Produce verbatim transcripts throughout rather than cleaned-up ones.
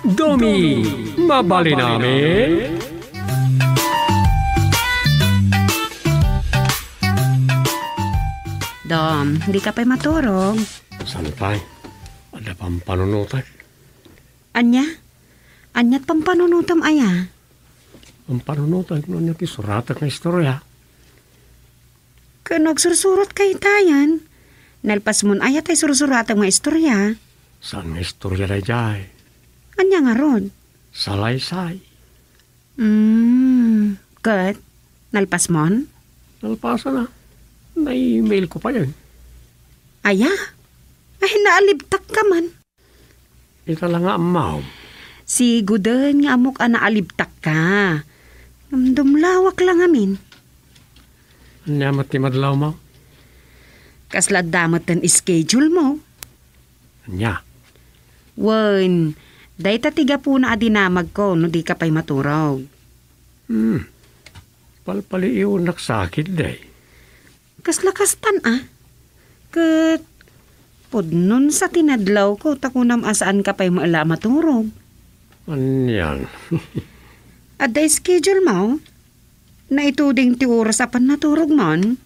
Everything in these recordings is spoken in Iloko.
Domi, mabalin amin? Dom, di ka pay maturog? Saan pay? Adda pampanunotek. Ania? Aniat pampanunotem aya? Pampanunotek no ania ti suratek nga istorya. Ken no agsursurat ka itayan, nalpasmon aya tay sursuratem nga istorya? Saan nga istorya daydiay? Ania ngarud? Salaysay. Hmm, ket nalpasmon? Nalpasan a. Na-email ko pay. Aya? Ay, naalibtak ka man. Ita la nga ammom. Siguden nga ammok a naalibtak ka. Ngem dumlawak la ngamin. Ania met ti madlawmo? Kasla adda met ten schedule mo. Ania? Wen, dayta ti gapuna a dinamagko no di ka pay maturog. Hmm. Palpaliiwennak sa ketdi. Kasla kastan a. Ket pudnon sa ti nadlawko ta kunam a saan ka pay met la a maturog. Anian? Adda schedule mo? Naituding ti oras a pannaturog man?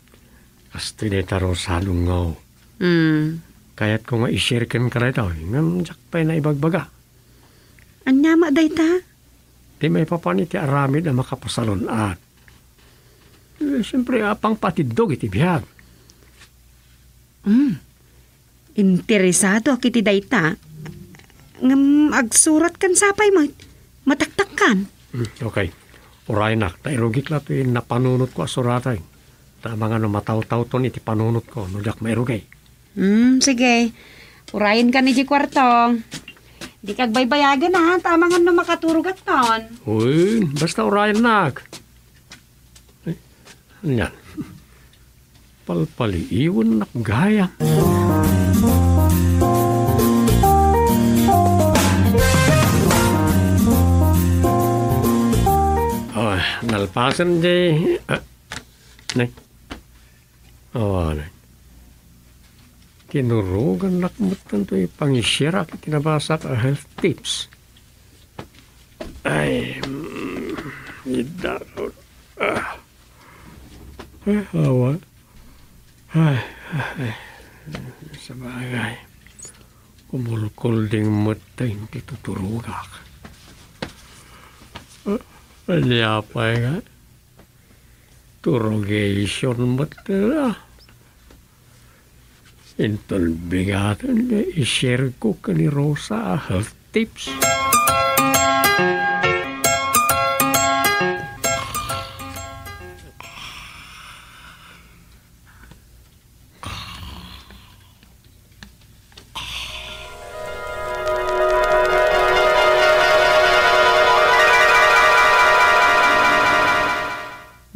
Kastoy dayta, Rosa, dungngo. Hmm. Kayatko nga i-share kenka daytoy, ngem diak pay naibagbaga. Ania met dayta? Ti maipapan iti aramid a makapasalun-at. Eh, siempre, apang patiddog iti biag. Hmm. Interesadoak iti dayta. Ngem agsurat ken sapay met. Mataktakkan. Hmm, okay. Urayenak, ta irugik la ti napanunotko a suraten. Ta amangan no matawtawton iti panunotko no diak mairugi. Hmm, sige. Urayenkan iti kuarto. Dika agbaybayagen, ha, ta amangan no makaturogakton. Uy, basta urayennak. Ay, anian? Palpaliiwennak gayam. Oh, nalpasen di, ah, nay. Awanen. Tinurogannak met tanto ipangisirak iti nabasak a health tips. Ay, mm, idaro. Ah. Ay, awan. Ay, ay, ay. Sabagay. Kumulkulding met ta iti tuturogak. Ah, ania pay nga? Turogation met la. Inton bigaten, i-share ko ken ni Rosa a health tips.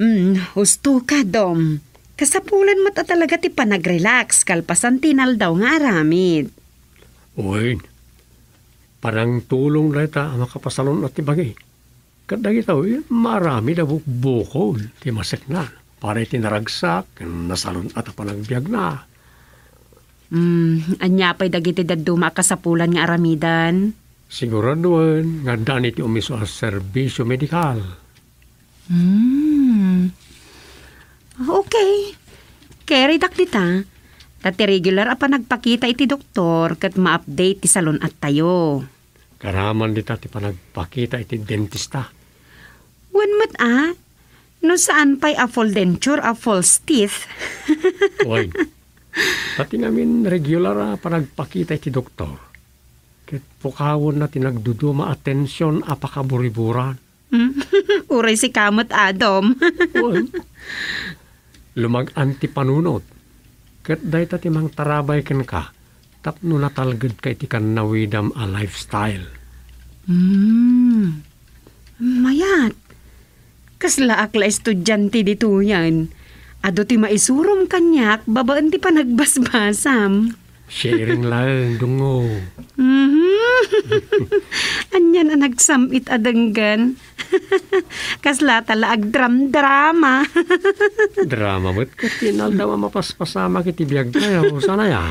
Hmm, husto ka, Dom. Kasapulan met a talaga ti panagrelax kalpasan ti inaldaw nga aramid. Wen, panangtulong dayta a makapasalun-at ti bagi. Ket dagitoy, maaramid a bukbukod ti masekna para iti naragsak ken nasalun-at a panagbiagna. Hmm, ania pay dagiti dadduma a kasapulan nga aramidan? Siguradoen nga addaan iti umiso a serbisio medikal. Hmm. Okay. Karidak dita. Ta ti regular a panagpakita iti doktor ket ma-update ti salun-attayo. Karaman dita ti panagpakita iti dentista. Wen met a, no saan pay a full denture a false teeth. Wen, pati ngamin regular a panagpakita iti doktor. Ket pukawenna ti nagduduma a tension a pakaburiburan. Hmm? Uray sika met, Adam. Wen. Lumag-an ti panunot. Ket dayta ti mangtarabay kenka tapno natalgedka iti kannawidam a lifestyle. Hmm. Mayat. Kaslaak la estudiante ditoyen. Adu ti maisurom kaniak babaen ti panagbasbasam. Sharing laeng, dungngo. Mhm. Anian a nagsam-it a denggen. Kasla ta la agdramdrama. Drama met ket ti inaldaw a mapaspasamak iti biagtayo, saan aya?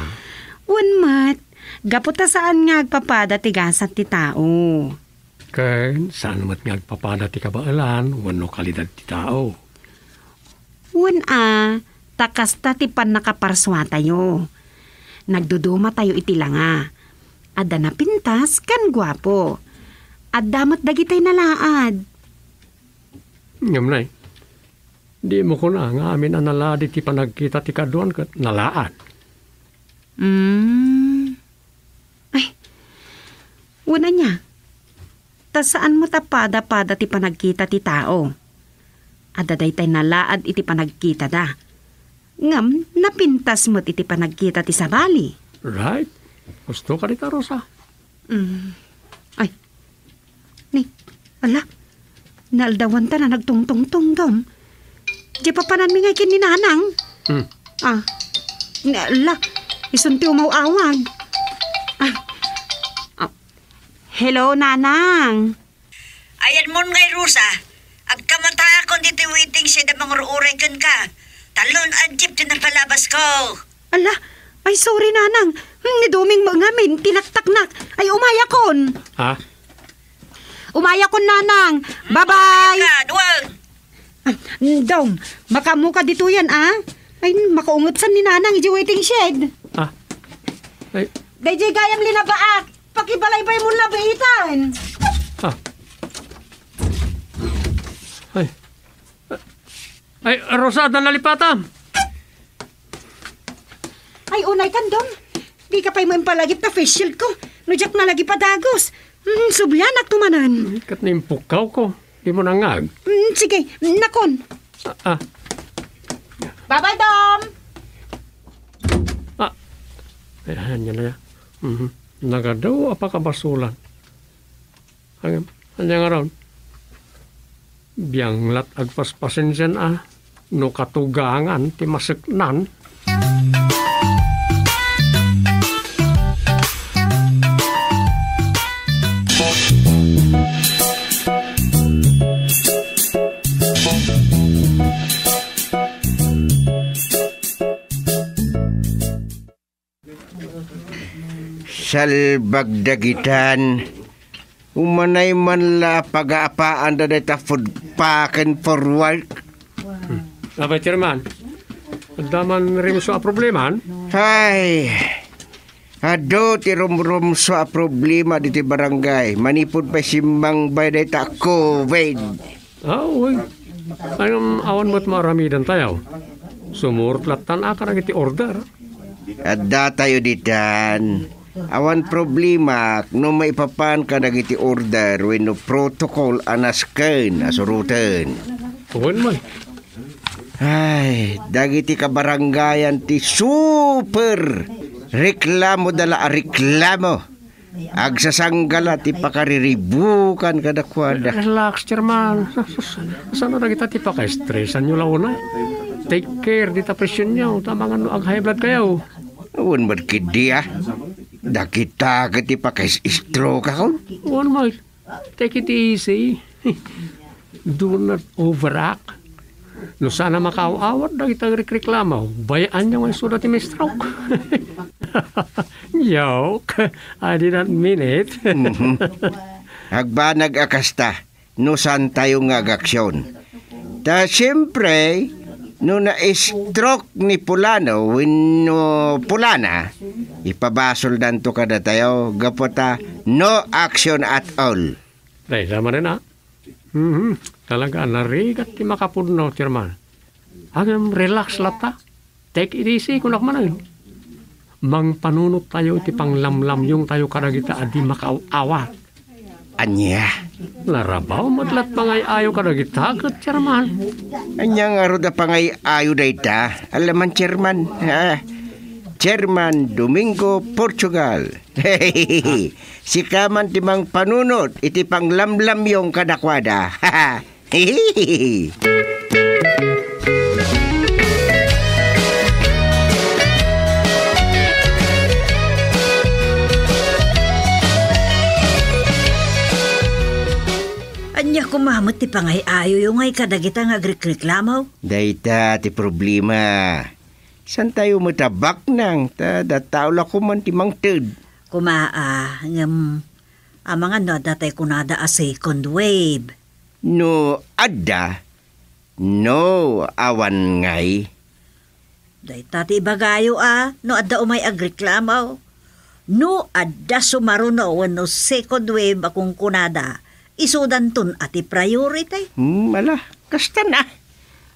Wen met, Gapu ta saan nga agpapada ti gasat ti tao. Ken saan met nga agpapada ti kabaelan wenno kalidad ti tao. Wen a, ta kasta ti pannakaparsuatayo. Nagdudumatayo iti langa. Adda napintas ken guapo. Adda met dagitay nalaad. Ngem nay, di mo kuna nga amin a nalaad iti panagkita ti kaduan ket nalaad. Mm. Ay, wen ania, ta saan met a pada-pada ti panagkita ti tao. Adda daytay nalaad iti panagkitada. Ngem napintas met iti panagkita ti sabali. Right? Gusto ka dita, Rosa? Mm. Ay. Ni, ala. Naaldawan ta na nagtungtungtungdom. Di papananmi nga ken ni Nanang. Hmm. Ah. Ni, ala. Isun ti umaw-awag. Ah. Ah. Hello, Nanang. Ayan mon ngay, Rosa. Agkamataakon ditoy waiting shed a mangur-uray kenka. Talon a jeep ti napalabas ko. Ala, ay sorry, Nanang. Hmm, ni Doming mo ngamin, tinaktaknak. Ay, umayakon. Ha? Umayakon, Nanang. Bye-bye. Ka, duwag. Ah, Dom, makaammoka ditoyen, ah. Ay, makaungetsan ni Nanang iti waiting shed. Ah. Ay. Dayjay gayam linabaak. Pakibalaybay mo na biitan. Ah. Ay. Ay, Rosa, adda nalipatam. Ay, unay kan, Dom. Di ka pay mo impalagip ta face shield ko. No diak nalagip a dagus. Hmm, sublianak to manen. Ket naimpukkaw ko. Di mo nangag. Hmm, sige, nakon. Ah, ah. Bye-bye, Dom. Ah. Ay, ania na ya. Mhm. Nagadu a pakabasolan. Ania, ania ngarud? Bianglat agpaspasensian a no katugangan ti maseknan. Salbag dagitan. Umanay man la pagaapaanda dayta food pack and forward. Hmm. Apay, Chairman? Adda man rumsua a problema? Hay, adu ti rumrumsua a problema ditoy barangay. Manipud pay simmangbay dayta COVID. Ah, uy. Ngem awan met maaramidantayo. Sumurot lattan a kadagiti order. Addatayo ditan. Awan problema no maipapan kadagiti order wenno protocol a nasken a suroten. Wen man. Ay, dagiti kabarangayan ti super reklamo da la a reklamo. Agsasanggala ti pakariribukan kadakuada. Relax, Chairman. Saan dagita ti pakaestresanyo la unay? Take care dita presionyo, ta amangan no ag-high blood kayo. Wen met ketdi a. Dagita ket ti pakaes-stroke ako. Wen met. Take it easy. Do not overact. No saan a makaaw-awat dagita agrekreklamo, bay-anyo nga isuda ti ma-stroke. Joke. I did not mean it. Mhm. Agbanag a kasta, no saantayo nga agaksion. Ta siempre, no na-stroke ni Pulano wenno Pulana, ipabasoldanto kadatayo gapu ta no action at all. Dayta manen a. Mhm. Talaga, narigat ti makapudno, Chairman. Ngem relax latta. Take it easy, kunak manen. Mangpanunottayo iti panglamlamyongtayo kadagita a di makaaw-awat. Ania? Narabaw met la ti pangay-ayo kadagita ket, Chairman. Ania ngarud a pangay-ayo dayta? Alaman, Chairman. Ah, Chairman Domingo Portugal. Sika man ti mangpanunot iti panglamlamyong kadakuada. Ania koma met ti pangay-ayoyo ngay kadagita nga agrekreklamo? Dayta ti problema. Saantayo met a baknang, ta datao la koma ti mangted. Kumaa, ngem amangan no adda tay kunada a second wave. No adda, no, awan ngay. Dayta ti ibagayo a, no adda umay agreklamo. No adda sumaruno wenno second wave a kunkunada, isudanton a ti priority. Hmm, ala, kastan a.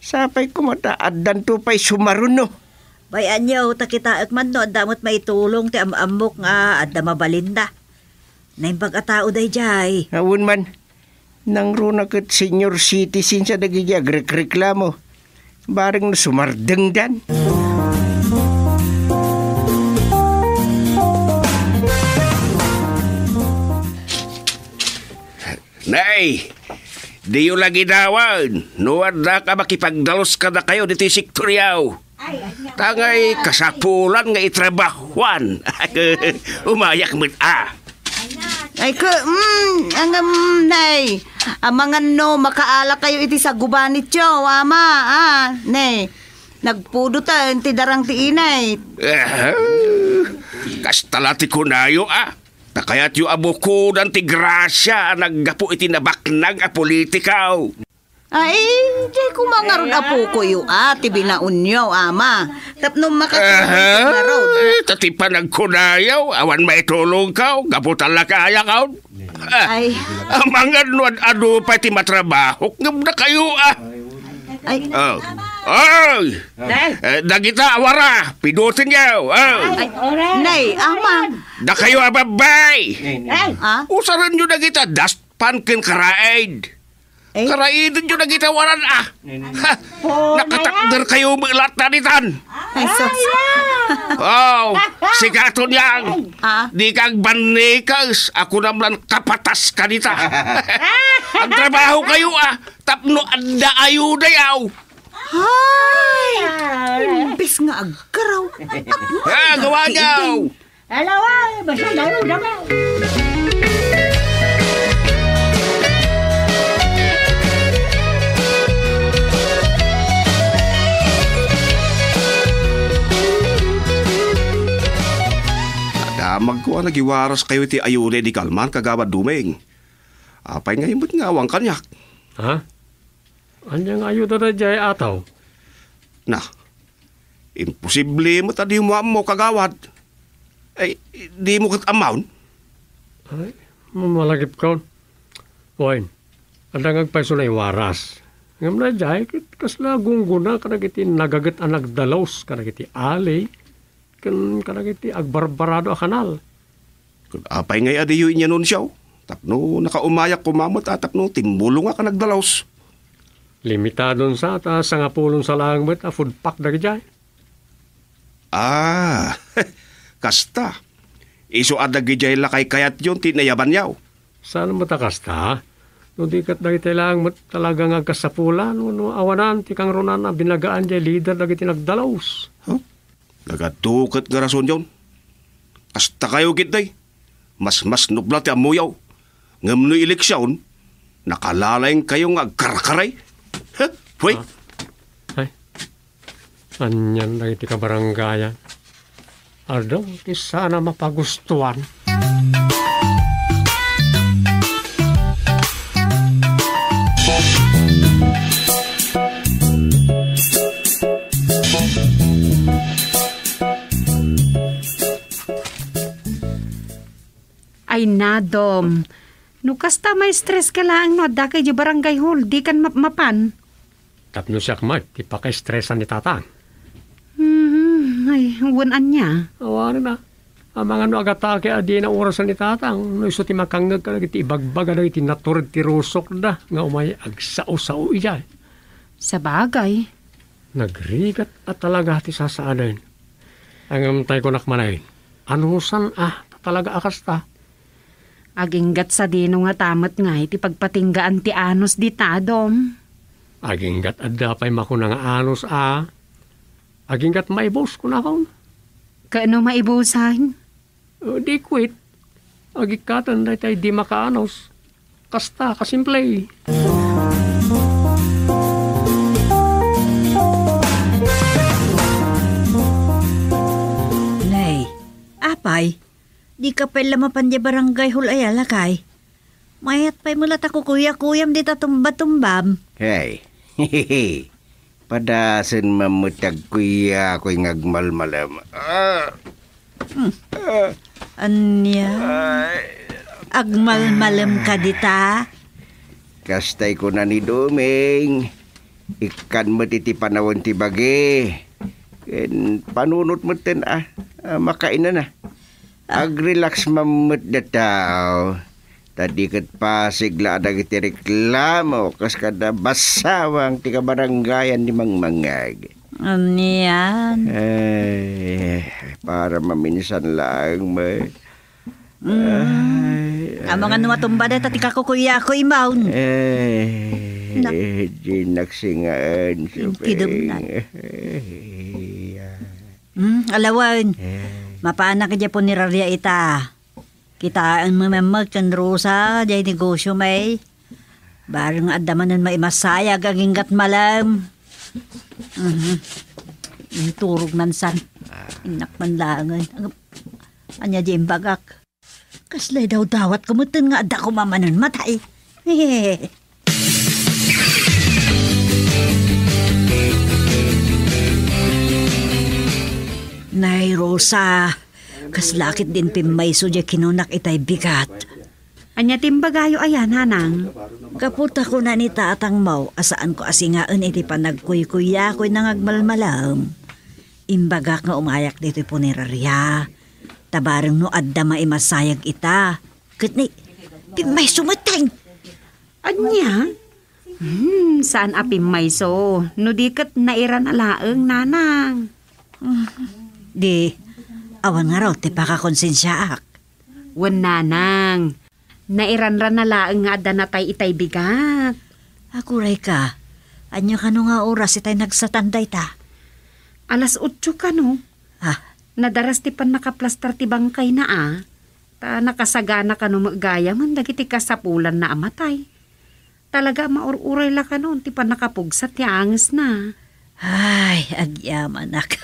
Sapay koma ta addanto pay sumaruno. Bay-anyo, ta kitaek man no adda met maitulong ti am-ammok nga adda mabalinda. Naimbag a tao daydiay. Awan man, nangruna ket senior citizens a dagiti agrekreklamo. Bareng no sumardengdan. Nay, diyo la gidawan no adda ka makipagdalus kadakayo ditoy sektoryo. Tangay kasapulan nga itrabahuan. Umayak met a. Ay, ke, mm, angem, nay. Amangan no, makaala kayo iti sagubanityo, ama, ah, nay. Nagpudoten ti darang ti inay. Ah, kasta la ti kunayo, ah. Ta kayatyo a bukodan ti grasia a naggapu iti nabaknang a politiko. Ay, di ko mangarod a pukoyo, ah, ti binaonyo, ama. Tapno makatulong ngarud. Ay, ta ti panagkunayo, awan maitulongko, gapu ta lakayakon. Ah, ay. Amangan no ad-adu pay ti matrabahok, ngem dakayo, ah. Ay. Oh. Ay! Nay. Eh, dagita, awara, pidutenyo. Oh. Ay, nay, ama. Dakayo a babbay. Nay, nay. Ah? Usarenyo dagita, dustpan ken karaid. Eh? Karaidenyo dagita waran, ah. Nay, nay. Ha! Nakatakder kayo met latta ditan. Ay, sus. Oh, sigaton yan. Ah? Di ka agbannikes, ako naman kapatas ka dita. Agtrabaho kayo, ah. Tapno adda ayuda yaw. Ay! Imbes nga agkaraw. Ah, gawa niyaw! Alawa, basta dayo damo. Damagko a nagiwaras kayo iti ayuda idi kalman, Kagawad Dumeng. Apay ngay met nga awan kaniak? Ha? Ania nga ayuda daydiay, ataw? Na, imposible met a dimo ammo, kagawad. Ay, dimo ket ammaon? Ay, mamalagipkon. Wen, adda nga agpayso naiwaras. Ngem daydiay ket kasla gunggona kadagiti nagaget a nagdalus kadagiti ali ken kadagiti agbarbarado a kanal. Ket apay ngay a diyo inanunsiaw? Tapno nakaumayak koma met a tapno timmulongak a nagdalus. Limitadon sa, ta sangapulon sa laeng met a food pack dagidiay. Ah, kasta. Isu a dagidiay la kaykayatyon ti nayabanyo. Saan met a kasta? No di ket dagiti laeng met talaga nga agkasapula, no, no awanan ti kangrunaan a binagaan diay lider dagiti nagdalus. Huh? Nagadu ket nga rasonyon. Kasta kayo ketdi. Masmasnop la ti ammoyo. Ngem no eleksion, nakalalaing kayo nga agkarkaray. Huh? Wen? Ah. Ay. Anian dagiti kabarangayan? Adu ti saan a mapagustuan. Ay, nadom. No kasta, ma-stress ka laeng no adda kay di barangay hall, di kan mapmapan. Tapno siak met ti pakaestresan ni Tatang. Hmm, ay, wen ania? Awanen a. Amangan no agatake a dina orasen ni Tatang, no isu ti makangngeg kadagiti ibagbaga dagiti natured ti rusokda nga umay agsao-sao idiay. Sabagay. Nagrigat a talaga ti sasaanen. Ngem tay kunak manen, anusan a ta talaga a kasta? Aginggat sadino ngata met ngay ti pagpatinggaan ti anus dita, Dom? Aginggat adda pay makuna nga anus a. Aginggat maibus, kunakon. Kaano maibusan? Eh, di quit. Agikkaten daytay di makaanus. Kasta, kasimple. Nay, apay, Dika pay la mapan diay barangay hall aya, lakay? Mayat pay met la ta kukuyakuyam dita tumba-tumbam. Hey. Padasen man met ti agkuyakuy nga agmalmalem. Ah. Hmm. Ah. Ania? Ay. Agmalmalem ka dita? Kastay kuna ni Doming, ikkan met iti panawen ti bagi. Ken panunot metten a, a, makainana. Ah. Ag-relax man met dataw. Ta di ket pasig la a dagiti reklamo kas kada basawang ti kabarangayan ni Mangmangag. Anian? Ay, para maminsan laeng met. Mm. Ay, amangan no ay. Matumba dayta ti kakukuyakuy, Maun. Ay, nak- di naksingaan, Suping. Ay, ah. Mm, alawen. Eh. Mapanak idiay punerarya ita. Kitaenmo met ken Rosa, diay negosio, may. Bareng adda manen maimasayag aginggat malem. Mhm. Inturog man san. Ah. Innak man laengen. Ang, ania di imbagak? Kaslay dawdawatko metten nga adda koma manen matay. Nay, Rosa, kasla ket din pimmayso diay kinunak itay bigat. Ania ti imbagayo aya, nanang? Gapu ta kuna ni tatangmo a saanko a singaen iti panagkuykuyakuyna nga agmalmalem. Imbagak nga umayak ditoy punerarya. Ta bareng no adda maimasayag ita. Ket ni, pimmayso metten. Ania? Hmm, saan a pimmayso. No di ket nairan a laeng, nanang. Di, awan ngarud ti pakakonsensiaak. Wen, nanang. Nairanran a laeng nga adda natay itay bigat. Aguray ka. Ania kano nga oras itay nagsatan dayta? Alas otso kano. Ah. Nadaras ti pannakaplastar ti bangkayna a. Ta nakasagana kano met gayamen dagiti kasapulanna a matay. Talaga a maur-uray la kanon ti pannakapugsat ti angesna. Ay, agyamanak.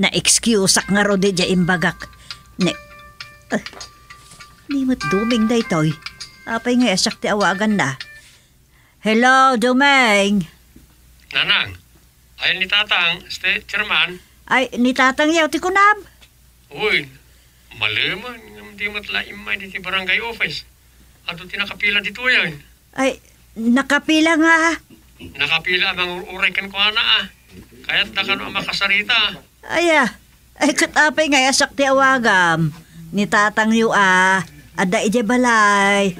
Na-excuseak ngarud idiay imbagak. Ne, ah, ni met Doming daytoy. Apay ngay a siak ti awaganna? Hello, Doming! Nanang, ay ni Tatang, este, Chairman? Ay, ni Tatang yaw ti kunam? Uy, malemen, ngem di met la immay ditoy barangay office. Adu ti nakapila ditoyen. Ay, nakapila nga? Nakapila a mangur-uray kenkuana a. Kayatda kano a makasarita. Aya, ay, ket apay nga a siak ti awagam? Ni tatangyo a, adda idiay balay.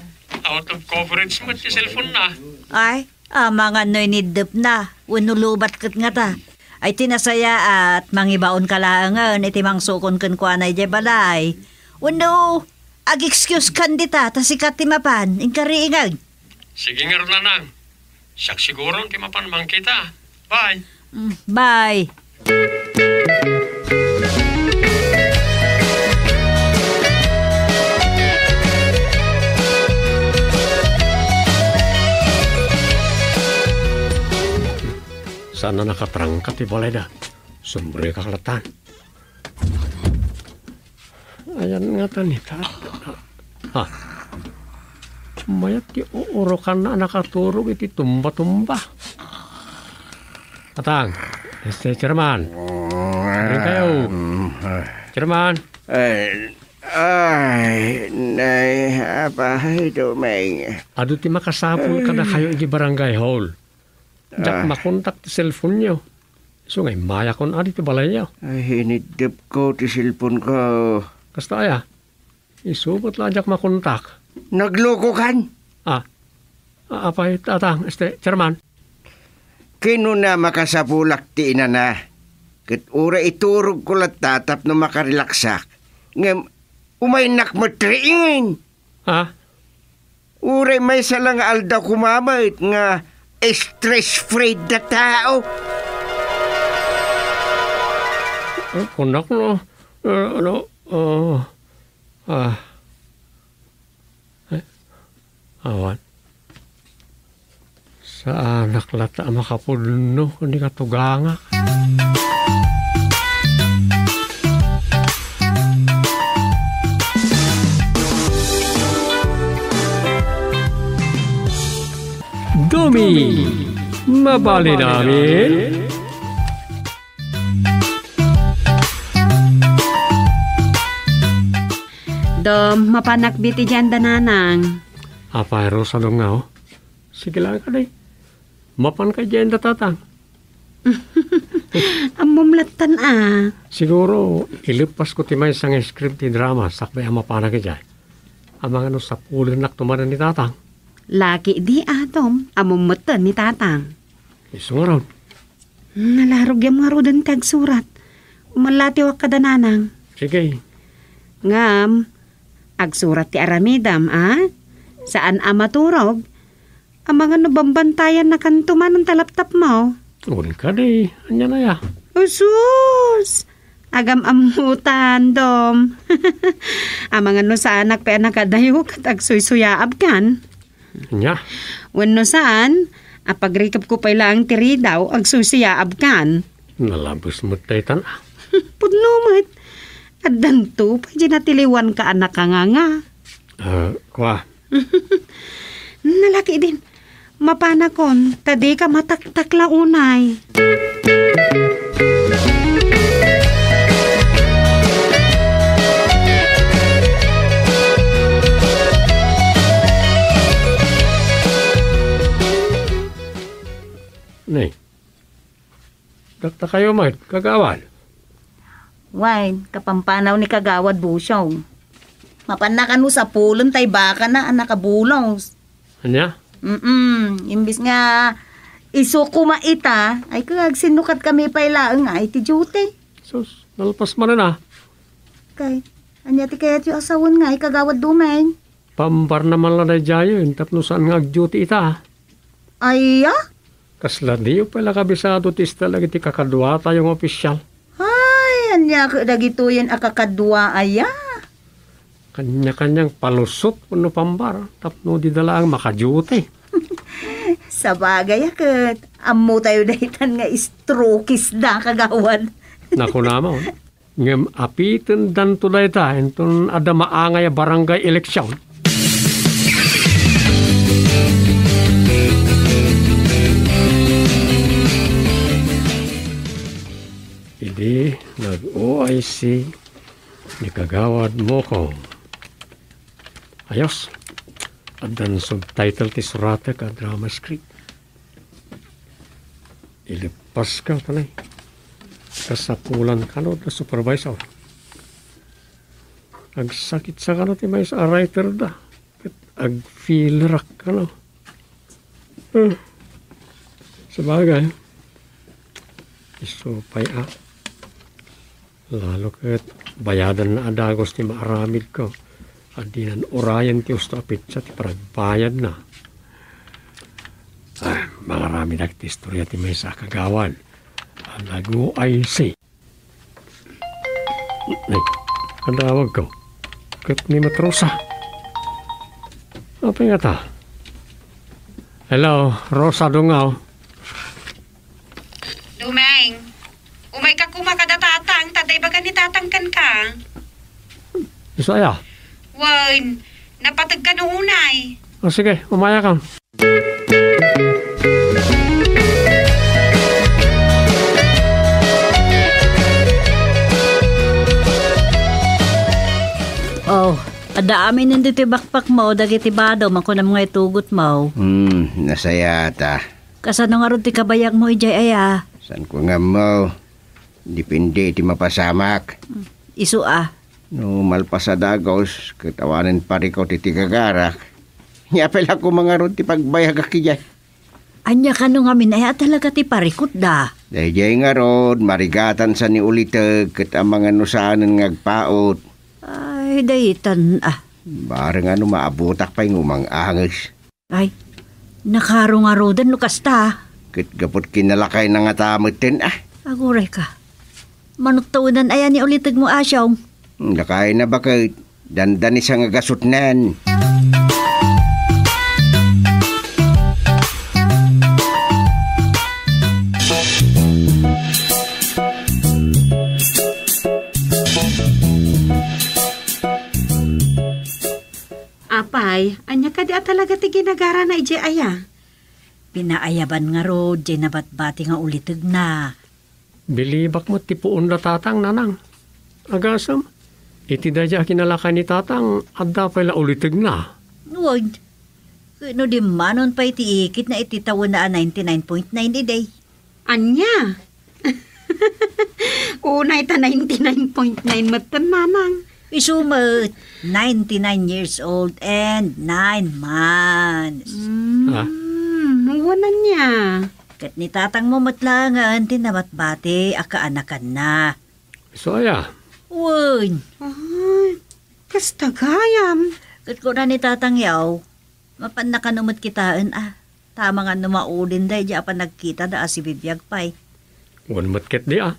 Out of coverage met ti cellphone na. Ay, amangan no iniddepna, wenno lubat ket ngata. Ay, ti nasayaat, mangibaonka laengen iti mangsukon kenkuana idiay balay. Wenno, ag-excuse kan dita, ta sika ti mapan, inkariingeg. Sige ngarud, nanang. Siak siguro ti mapan mangkita. Bye. Mm, bye. Saan a nakatrangka ti balayda. Sumrekak latta. Ayan ngata ni Tatang. Ha? Mayat ti uurokanna a nakaturog iti tumba-tumba. Tatang, este, Chairman. Rin kayo. Mm, ah. Chairman. Ay, ay, nay, apay, Doming. Adu ti makasapul kadakayo iti barangay hall. Diak makontak ti cellphone-yo. Isu nga immayakon adi ti balayyo. Ay, iniddepko ti cellphone-ko. Kasta aya? Isu met la diak makontak. Naglokokan? Ah. A-, apay, Tatang, este, Chairman? Kinuna makasapulak ti inana. Ket uray iturogko latta tapno makarelaksak. Ngem umaynak met riingen. Ha? Uray maysa la nga aldaw koma met nga stress-free da tao. Eh, kunak no, eh, ano, oh, ah. Eh, awan. Saanak latta a makapudno ken ni katugangak. Tommy, mabalin amin? Dom, mapanak bit idiay anda nanang. Apay, Rosa, Dongngaw? Sige lang kadi. Mapan ka idiay anda tatang. Ammom lattan a. Siguro, ileppasko ti maysa nga script ti drama sakbay a mapanak idiay. Amangan no sapulennak tumanan ni tatang. Laki di, Dom. Ammom metten ni tatang. Isu ngarud. Nalarugyam ngaruden ti agsurat. Umalatiwak kada nanang. Sige. Ngem, agsurat ti aramidem, a? Saan a maturog. Amangan no bambantayannakanto manen ta laptopmo. Wen kadi, ania aya? Usus! Agam-ammotan, Dom. Amangan no saanak pay a nakadayo ket agsuysuyaabkan. Ania? Wenno saan, apagrikepko pay laeng ti ridaw, agsuysuyaabkan. Nalabes met daytan a. Pudno met. Addanto pay di natiliwanka a nakanganga. Ah, kua. Nalaki din. Mapanakon, ta dika mataktakla unay. Nay, dakta kayo met, kagawad. Wen, kapampanaw ni Kagawad Busyong. Mapanna kano sapulen tay bakana a nakabulos. Ania? Mm, imbis nga isu koma ita, ay kagsinnukad kami pay laeng nga iti duty. Sus, nalpas manen a. Kay, ania ti kayatyo a sawen nga ay Kagawad Dumeng? Pambarna man la daydiayen tapno saan nga agduty ita. Aya? Kasla diyo pay la kabisado ti istel dagiti kakaduatayo nga opisyal? Ay, ania ket dagitoyen a kakadua aya? Kanya-kanyang palusot wenno pambar tapno dida laeng makaduty. Sabagay a ket, ammotayo daytan nga strokes da, kagawad. Nakunamon. Ngem apitendanto dayta inton adda maangay a barangay eleksyon. Idi nag-O I C ni Kagawad Mokong. Ayos. Addan subtitle ti suratek a drama script. Ileppaska, tanay. Kasapulan kano da supervisor. Agsakit sa kano ti maysa a writer da. Ket agfillerak kano. Hmm. Sabagay. Isu pay a. Lalo ket bayadanna a dagus ti maaramidko. Addinan urayen ti usto a petsa ti panagbayadna. Ah, mangaramedak ti istorya ti maysa a kagawad a nag-O I C. Ay, adawagko. Ket ni Matrosa. Apay ngata? Hello, Rosa Dungaw. Dumeng, umayka koma kada tatang, ta adda ibaga ni tatang kenka. Isu aya? Wen, napateg kano unay. O sige, umayakon. O, adda amin ditoy backpackmo, dagiti badom a kunam nga itugotmo. Hmm, nasayaat a. Kasano ngarud ti kabayagmo idiay aya? Saanko nga ammo. Depende iti mapasamak. Isu a. No malpas a dagus, ket awanen parikut iti gagarak, nia pay la koma ngarud ti pagbayagak idiay. Ania kano ngamin aya a talaga ti parikutda? Daydiay ngarud, marigatansa ni uliteg ket amangan no saanen nga agpaut. Ay, daytan a. Bareng a no maabutak pay nga umang-anges. Ay, nakaro ngaruden no kasta. Ket gapu ti kinalakayna ngata metten a. Agurayka. Manuktaenan aya ni ulitegmo, Asyong? Lakayna baket. Dandanisa nga gasutnen. Apay, ania kadi a talaga ti ginagarana idiay aya? Pinaayaban ngarud diay nabatbati nga ulitegna. Bilibak met ti puonda, Tatang, Nanang. Agasem, iti daydiay a kinalakay ni Tatang, adda pay la ulitegna. Wen, ket no dimmanon pay ti ikitna iti tawenna a ninety-nine point nine idi. Ania? Unay ta ninety-nine point nine metten, Nanang. Isu met, ninety-nine years old and nine months. Mm, Ah. Wen ania? Ket ni tatangmo met laengen ti nabatbati a kaanakanna. Isu aya? Wen. Ay, kasta gayam. Ket kuna ni tatangyo, mapanna kano met kitaen a. Ta amangan no maudin daydiay a panagkitada a sibibiag pay. Wen met ketdi a.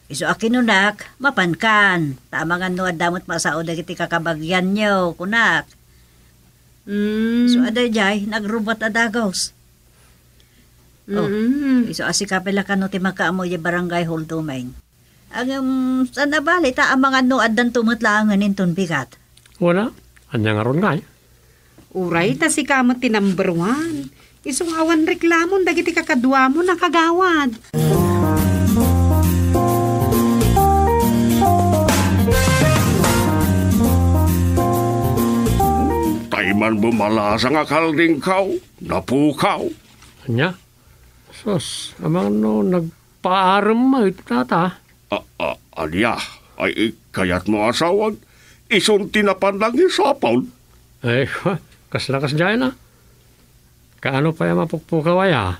Isu a kinunak, mapankan. Ta amangan no adda met masao dagiti kakabagianyo, kunak. Mm. Isu a daydiay, nagrubat a dagus. Oh, Mm. Isu a sika pay la kano ti makaammo idiay barangay hall, Domeng. Ngem, saan a bale, ta amangan no addanto met laengen inton bigat. Wala. Ania ngarud ngay? Uray ta sika met ti number one. Isu nga awan reklamon dagiti kakaduamon a kagawad. Tay man bumalasa nga kaldingkaw, napukaw. Ania? Sus, amangan no nagpaarem met, tata. A, a, ania? Ay, kayatmo a sawag? Isun ti napan nangisapul? Ay, kasla kasdiay na. Kaano pay a mapukpukaw aya?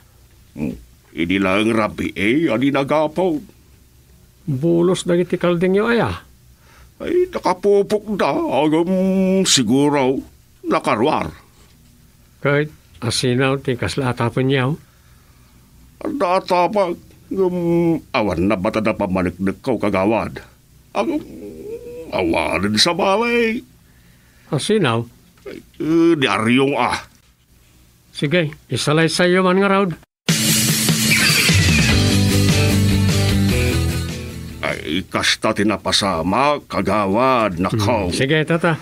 Hmm, idi laeng rabii a di nagapon. Bulos dagiti kaldingyo aya? Ay, nakapupokda, ngem siguro, nakaruar. Ket asino ti kasla a tapenyo? Adda a tapek, ngem awan nabatada pammaneknekko, kagawad. Ngem awanen sa balay. Asino? Eh, diaryong a. Sige, isalaysayyo man ngarud. Ay, kasta ti napasamak, kagawad, nakaw. Hmm, sige, tata.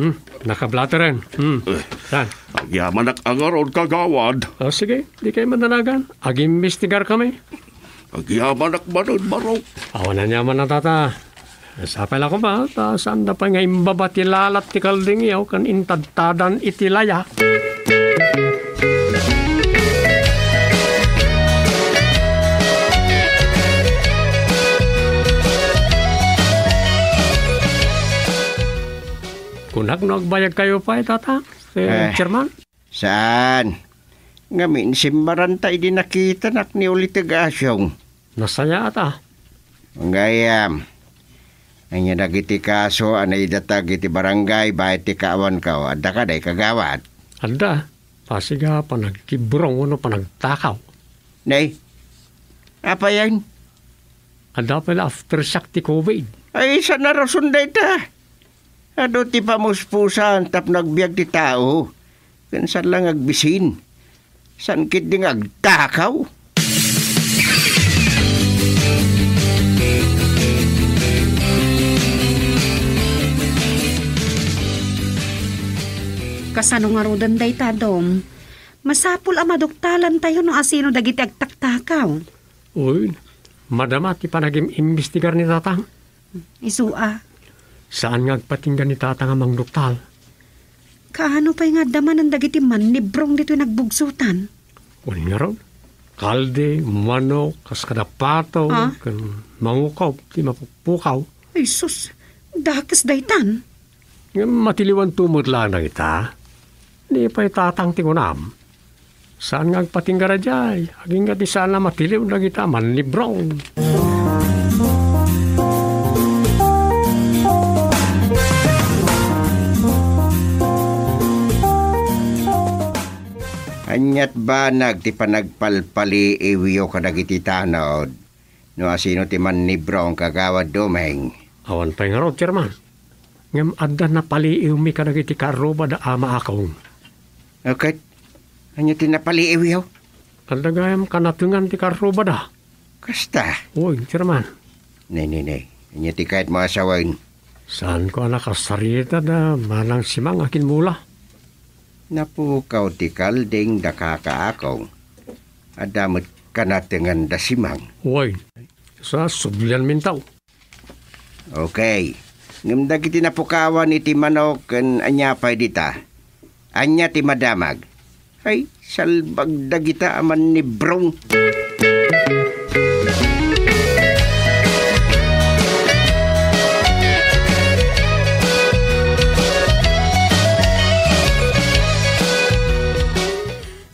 Hmm, nakablateren. Hmm, Eh, saan? Agyamanak a ngarud, kagawad. Oh, sige, dikay madanagan. Agimbestigar kami. Agyamanak manen, Barok. Awan aniaman a, tata. Sapay la koma, ta saanda pay nga imbaba ti lalat ti kaldingyo ken intadtadan iti laya. Kunak no agbayagkayo pay, tata, ti Eh. chairman? Saan. Ngamin, simmaranta idi nakitanak ni Uliteg Asyong. Nasayaat a. Gayam. Ania dagiti kaso a naidatag iti barangay baet ti kaawanko? Adda kadi, kagawad? Adda. Pasiga panagkibrong wenno panagtakaw. Nay, apayen? Adda pay la aftershock ti covid. Ay, saan a rason dayta? Adu ti pamuspusan tapno agbiag ti tao, ken saan la nga agbisin. Saan ketdi nga agtakaw? Kasano ngaruden dayta, Dom? Masapul a maduktalantayo no asino dagiti agtaktakaw. Uy, madama ti panagim-imbestigar ni Tatang. Isu a. Saan nga agpatingga ni Tatang a mangduktal? Kaano pay nga adda manen dagiti mannibrong ditoy nagbugsotan? Wen ngarud, kaldi, manok, kas kada pato, Ah? ken mangukop ti mapukpukaw. Ay sus, dakes daytan. Ngem matiliwanto met laeng dagita. Ni pay Tatang ti kunam. Saan nga agpatingga daydiay? Agingga ti saan a matiliw dagita mannibrong. Aniat banag ti panagpalpaliiwyo kadagiti tanod? No asino ti mannibrong, Kagawad Domeng? Awan pay ngarud, Chairman. Ngem adda napaliiwmi kadagiti karrubada a maakong. Ket, ania ti napaliiwyo? Adda gayam kanatengan ti karrubada. Kasta? Uy, Chairman. Nay, nay, nay. Ania ti kayatmo a sawen? Saanko a nakasarita da manang simang a kinmula. Napukaw ti kalding da kakaakong. Adda met kanatenganda, Simang. Way, sa sublianminto. Okay. Ngem dagiti napukawan iti manok ken ania pay dita? Ania ti madamag? Ay, salbag dagita a mannibrong.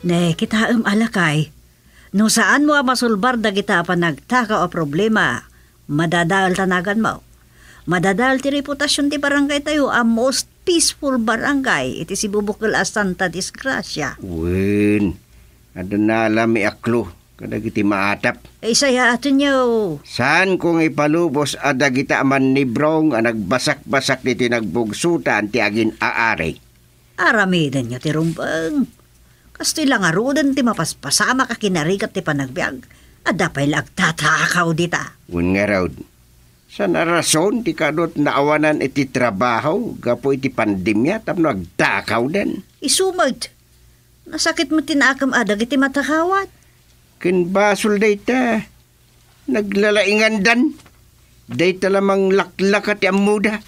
Ne, kitaem a lakay, no saanmo a masolbar dagita a panagtakaw a problema, madadael ta naganmo. Madadael ti reputasion ti barangaytayo a most peaceful barangay iti sibubukel a Santa Disgracia. Wen, adda nalami a clue kadagiti maatap. Ay, sayaatenyo. Saanko nga ipalubos a dagita a mannibrong a nagbasakbasak ditoy nagbugsotan ti agin-aari. Aramidenyo ti rumbeng. Kastoy la ngaruden ti mapaspasamak a kinarigat ti panagbiag. Adda pay la agtatakaw dita. Wen ngarud, saan a rason ti kaduat naawanan iti trabaho gapu iti pandemia tapno agtakawdan? Isu met. Nasakit met ti naakem a dagiti matakawan. Ken basol dayta. Naglalaingandan. Dayta la manglaklaka ti ammoda.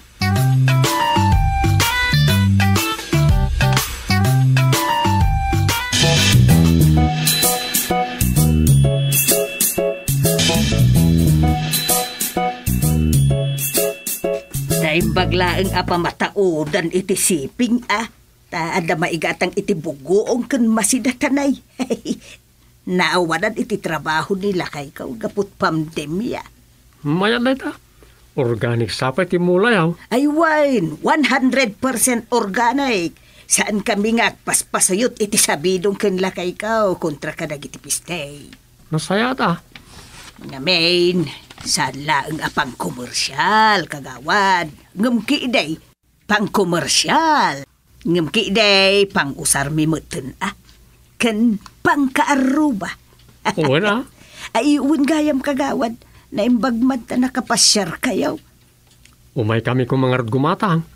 Naimbag laeng a pamataodan iti siping, a. Ta adda maigatang iti buguong ken masidatanay. Naawanan iti trabaho ni lakayko gapu ti pandemia. Mayat dayta. Organic sa pay ti mulayo. Ay wen, one hundred percent organic. Saan kami nga agpaspasuyot iti sabidong ken lakayko kontra kadagiti peste. Nasayaat a. Ngamin, saan laeng a pangkomersial, kagawad. Ngem kidi, pangkomersial. Ngem kidi, pangusarmi metten a. Ken pangkaarruba. Wen a. Ay, wen gayam, kagawad. Naimbag man ta nakapasiarkayo. Umaykami koma ngarud gumatang.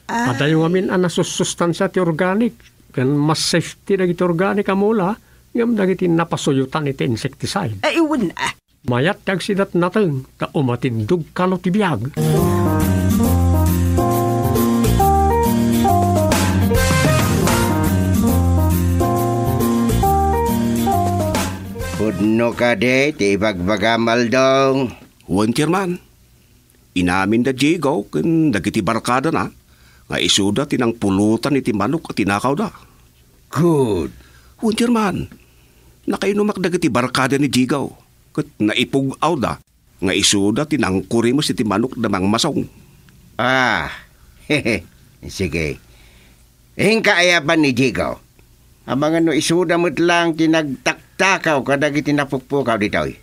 Ah. Adayo ngamin a nasussustansia ti organic ken mas safety dagiti organic a mula ngem dagiti napasuyotan iti insecticide. Ay, wen a. Mayat ti agsidat nateng ta umatindog kano ti biag. Pudno kadi ti ibagbagam, Aldong? Wen, Chairman. Inamin da Diego ken dagiti barkadana nga isuda ti nangpulutan iti manok a tinakawda. Good. Wen, Chairman, nakainumak dagiti barkada ni Diego ket naipug-awda nga isuda ti nangkurimes iti manok da Mangmasong. Ah, sige. Inka aya ban ni Diego? Amangan no isuda met lang ti nagtaktakaw kadagiti napukpukaw ditoy.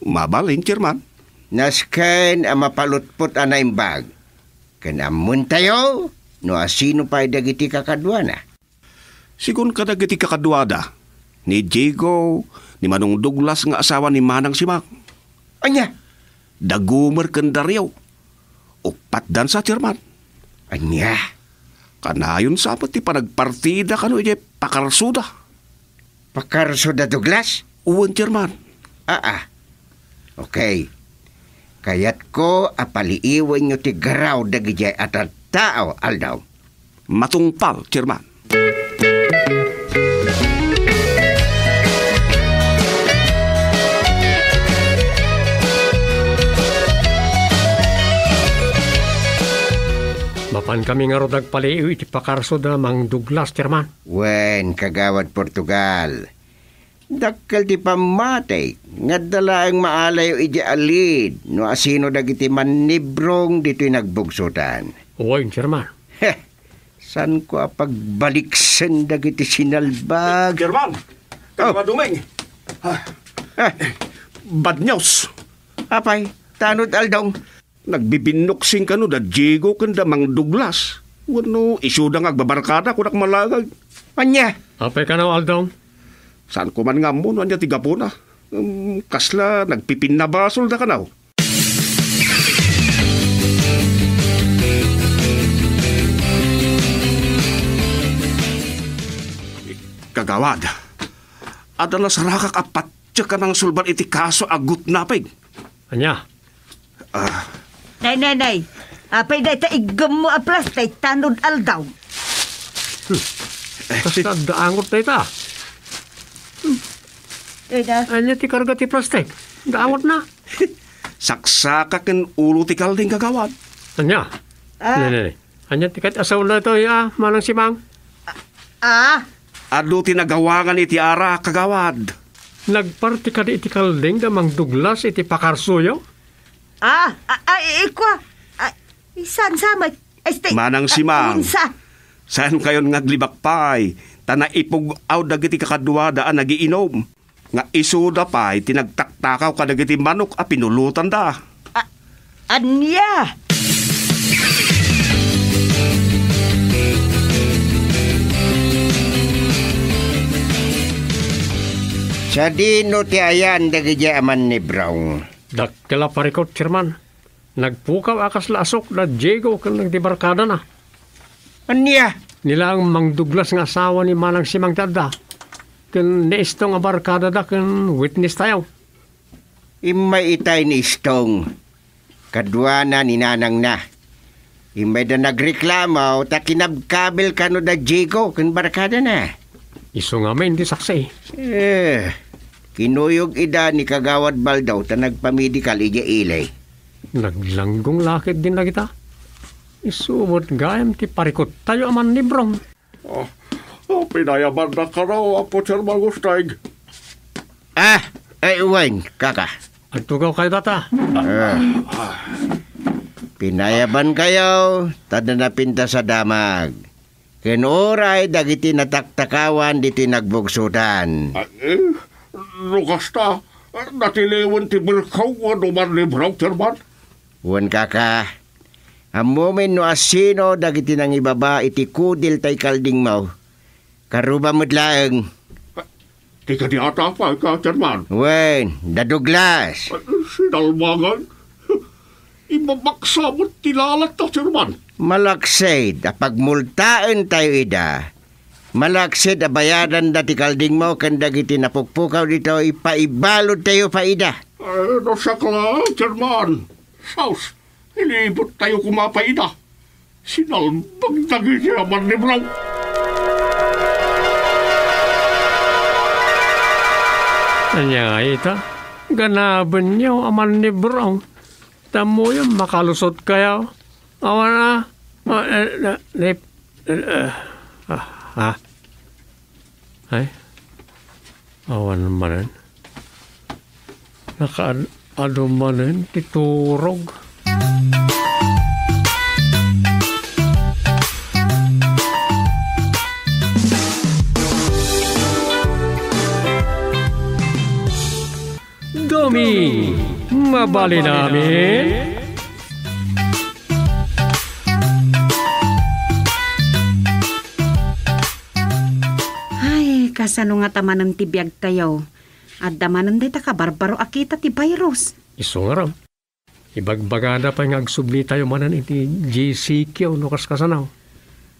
Mabalin, Chairman. Nasken a mapalutpot a naimbag. Ken ammontayo no asino pay dagiti kakaduana. Sigun kadagiti kakaduada, ni Diego, ni Manong Douglas nga asawa ni Manang Simang. Ania? Da Gomer ken Dario. Uppat dansa, Chairman. Ania? Kanayon sa met ti panagpartida kano idiay pakarsoda. Pakarsoda, Douglas? Wen, Chairman. Aa. Okay. Kayatko a paliiwenyo ti garaw dagidiay a tattao, Aldaw. Matungpal, Chairman. Mapankami ngarud agpaliiw iti pakarsoda Mang Douglas, Chairman. Wen, Kagawad Portugal. Dakkel ti pammatik nga adda laeng maalayo idiay alid no asino dagiti mannibrong ditoy nagbugsotan. Wen, Chairman. Heh, saanko a pagbaliksen dagiti sinalbag. Chairman! Oh. Kagawad Umeng! Ah. Ah. Bad news! Apay, tanod, Aldong? Nagbibinnuksin kano da Diego ken da Mang Douglas. Wenno isuda nga agbabarkada, kunak malagag. Ania? Apay kano, Aldong? Saanko man nga ammo no ania ti gapuna. Em, kasla nagpipinnabasolda kano. Kagawad, adda nasarakak a patiek a nangsulbad iti kaso a gutnapig. Ania? Ah. Nay, nay, nay. Apay dayta iggemmo a plastik tanod aldaw? Hmm. Kasta adda angot dayta. Dayta. Ania ti karga ti plastik? Adda angotna. Saksaka ken ulo ti kalding, kagawad. Ania? Ah. Ne, ne, ne. Ania ti ket-, asaw na ito, ya, Manang Simang? Ah. Adu ti nagawangan iti ara, kagawad. Nagparti kadi iti kalding da Mang Douglas iti pakarsoyo? Ah, ah, ah, i-, ikwa. Ah, isan sa met. Este, Manang ah, Simang, unsa? Saan kayon nga aglibak pay, ta naipug-aw dagiti kakaduada a nagiinom. Nga isuda pay ti nagtaktakaw kadagiti manok a pinulotanda. A-, ania? Sadino ti ayan dagiti a mannibrong? Dakkel a parikut, Chairman. Nagpukaw a kasla asok da Diego ken dagiti barkadana. Ania? Ni laeng Mang Douglas nga asawa ni Manang Simang ti adda, ken ni Istong a barkadada ken witness tayo. Immay itay ni Istong. Kaduana ni nanangna. Immayda nagreklamo ta kinabkabil kano da Diego ken barkadana. Isu ngamin ti saksi. Eh, kinuyog ida ni Kagawad Baldaw ta nagpamedikal idiay ili. Naglanggong la ketdin dagita. Isu met gayam ti parikuttayo a mannibrong. Ah, ah, pinayabannak kano, Apo Chairman Gustig. Ah, ay, wen, kaka. Agtugaw kayo, tata. Ah. Pinayaban kayo, ta adda napintas a damag. Ken uray dagiti nataktakawan ditoy nagbugsodan. Ah, eh, no kasta, natiliwen ti berkaw wenno mannibrong, Chairman? Wen, kaka. Ammomin no asino dagiti nangibaba iti kudil ta ikaldingmo. Karuba met laeng. Ti kadi ata pay ka, Chairman? Wen, da Douglas. Ay, sinalbangan. Ibabaksa met ti lalatta, Chairman. Malaksid a pagmultaentayo ida. Malaksid a bayadanda ti kaldingmo ken dagiti napukpukaw ditoy, paibaludtayo pay ida. Eh, no siak la, Chairman. Sus, ilibuttayo koma pay ida. Sinalbag dagiti a mannibrong. Ania ita? Ganabenyo a mannibrong. Tammoyo makalusot kayo. Awan a, a, eh, eh, eh, eh, ah, ah. Ay, awan manen. Nakaad-adu manen ti turog. Doming, mabalin amin. Ay, kasano ngata manen ti biagtayo? Adda manen dayta kabarbaro a kita ti virus. Isu ngarud, ibagbagada pay nga agsublitayo manen iti G C Q no kaskasano.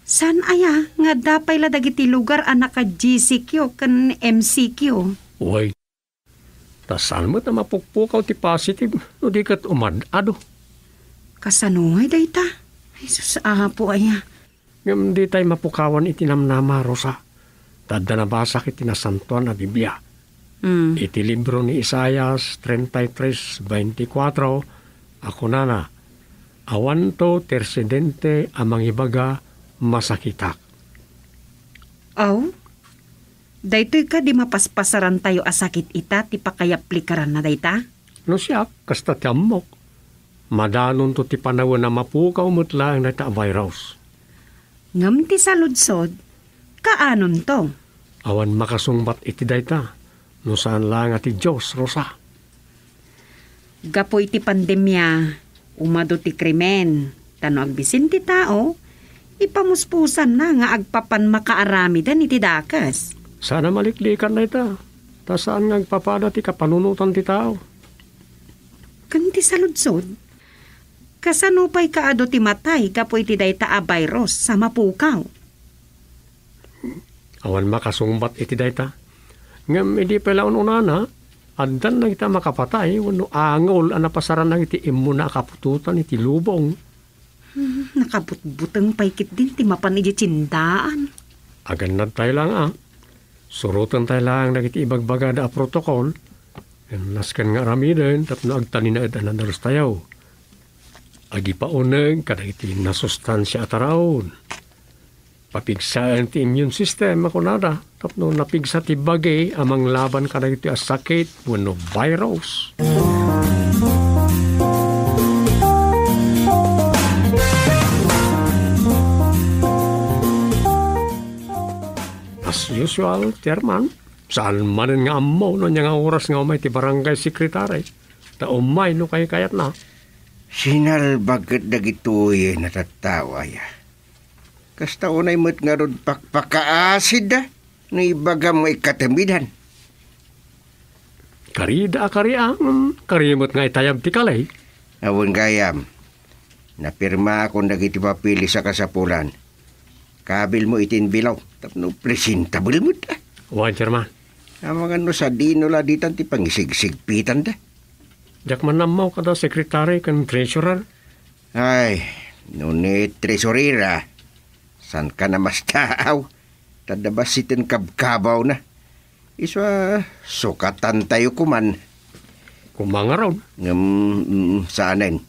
Saan aya nga adda pay la dagiti lugar a naka-G C Q ken M C Q? Uy, ta saan met a mapukpukaw ti positive no di ket umad-adu. Kasano ngay dayta? Ay, sus, Apo aya. Ngem ditay mapukawan iti namnama, Rosa, ta adda nabasak iti Nasantoan a Biblia. Mm. Iti libro ni Isaias treinta y tres veinticuatro a kunana, "Awanto ti residente a mangibaga, 'Masakitak.'" Aw? Daytoy kadi mapaspasarantayo a sakit ita ti pakayaplikaranna dayta? No siak, kasta ti ammok. Madanonto ti panawen a mapukaw met laeng dayta a virus. Ngem ti saludsod, kaanonto? Awan makasungbat iti dayta, no saan laeng a ti Dios, Rosa. Gapu iti pandemia, umadu ti krimen, ta no agbisin ti tao, ipamuspusanna nga agpapan makaaramiden iti dakes. Saan a maliklikan dayta, ta saan nga agpapada ti kapanunotan ti tao. Ken ti saludsod, kasano pay kaadu ti matay gapu iti dayta a virus a mapukaw? Awan makasungbat iti dayta. Ngem idi pay la un-unana, addan dagiti a makapatay wenno angol a napasaran dagiti immuna a kaputotan iti lubong. Hmm, nakabutbuteng pay ketdin ti mapan idiay tiendaan. Agannadtayo laeng a. Surotentayo laeng dagiti ibagbagada a protocol. Ngem nasken nga aramiden tapno agtalinaed a nadalustayo. Agipauneg kadagiti nasustansia a taraon. Papigsaen ti immune system a kunada tapno napigsa ti bagi a manglaban kadagiti a sakit wenno virus. As usual, Chairman, saan manen nga ammo no ania nga oras nga umay ti barangay secretary. Ta umay no kaykayatna. Sinalbag ket dagitoy a tattao aya. Kasta unay met ngarud pakpakaasidda no ibagam nga ikatemidan. Karida a kari, a, ngem kari met nga itayab ti kali. Awan gayam. Napirmaakon dagiti papeles a kasapulan. Kabilmo iti envelope tapno presentable met. Wen, Chairman. Amangan no sadino la ditan ti pangisigsigpitanda. Diak man ammo kada secretary ken treasurer. Ay, no ni treasurera, saan ka na mastaaw? Ta adda bassiten kabkabawna. Isu a sukatantayo koman. Koma ngarud. Ngem, mm, saanen.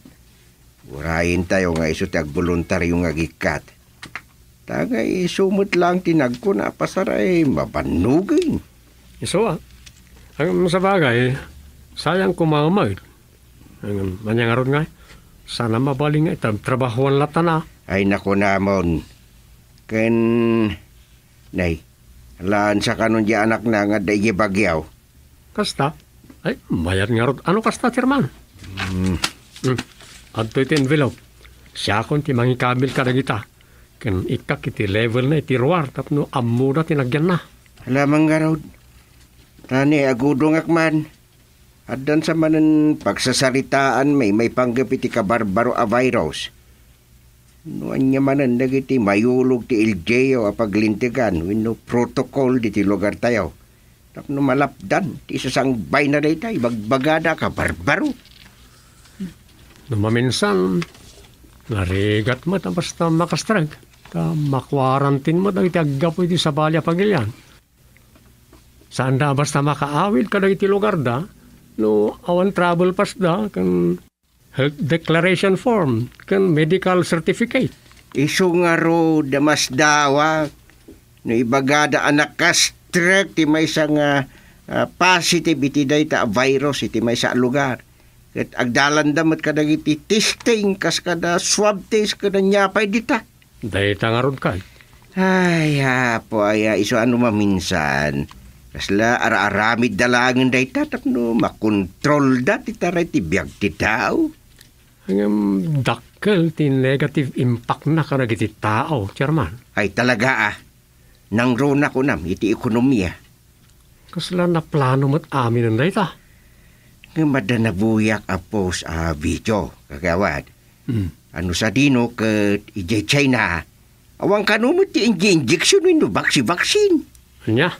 Urayentayo nga isu ti agboluntario nga agikkat. Ta nga isu met laeng ti nagkuna a pasaray, mabannogen. Isu a. Ngem sabagay, sayang koma met. Ngem ania ngarud ngay? Saan a mabalin nga itagtrabahoan lattan a. Ay, nakunamon. Ken, nay, alaansa kanon diay anakna nga adda idiay Baguio? Kasta? Ay, mayat ngarud. Ano kasta, Chairman? Hmm. Hmm. Adtoy ti envelope. Siakon ti mangikabil kadagita. Ken ikkak iti levelna iti ruar tapno ammoda ti nagyanna. Alamang ngarud. Ta ni agudongak man. Addan sa manen pagsasaritaan may maipanggep iti kabarbaro a virus. No ania manen dagiti mayulog ti L G U a paglintegan wenno protocol diti lugartayo tapno malapdan ti isasangbayna dayta ibagbagada a kabarbaro. No maminsan, narigat met a basta makastrek, ta makuarantin met dagiti aggapu iti sabali a pagilian. Saanda a basta makaawid kadagiti lugarda no awan travel passda ken health declaration form ken medical certificate. Isu ngarud a masdawak no ibagada a nakastrek ti maysa nga, ah, positive iti dayta a virus iti maysa a lugar. Ket agdalanda met kadagiti testing kas kada swab test ken ania pay dita. Dayta ngarud kay. Ay, Apo, aya, isu a no maminsan. Kasla ar-aramidda laengen dayta tapno makontrolda ti taray ti biag ti tao. Ngem dakkel ti negative impact na kadagiti tao, Chairman. Ay, talaga, ah. Nangruna kunam iti ekonomia. Kasla naplano met aminen dayta. Ngem adda nabuyak a post a video, kagawad. Hmm. Ano sadino ket idiay China, awan kano met ti inji-injection wenno vaksi-vaksin. Ania?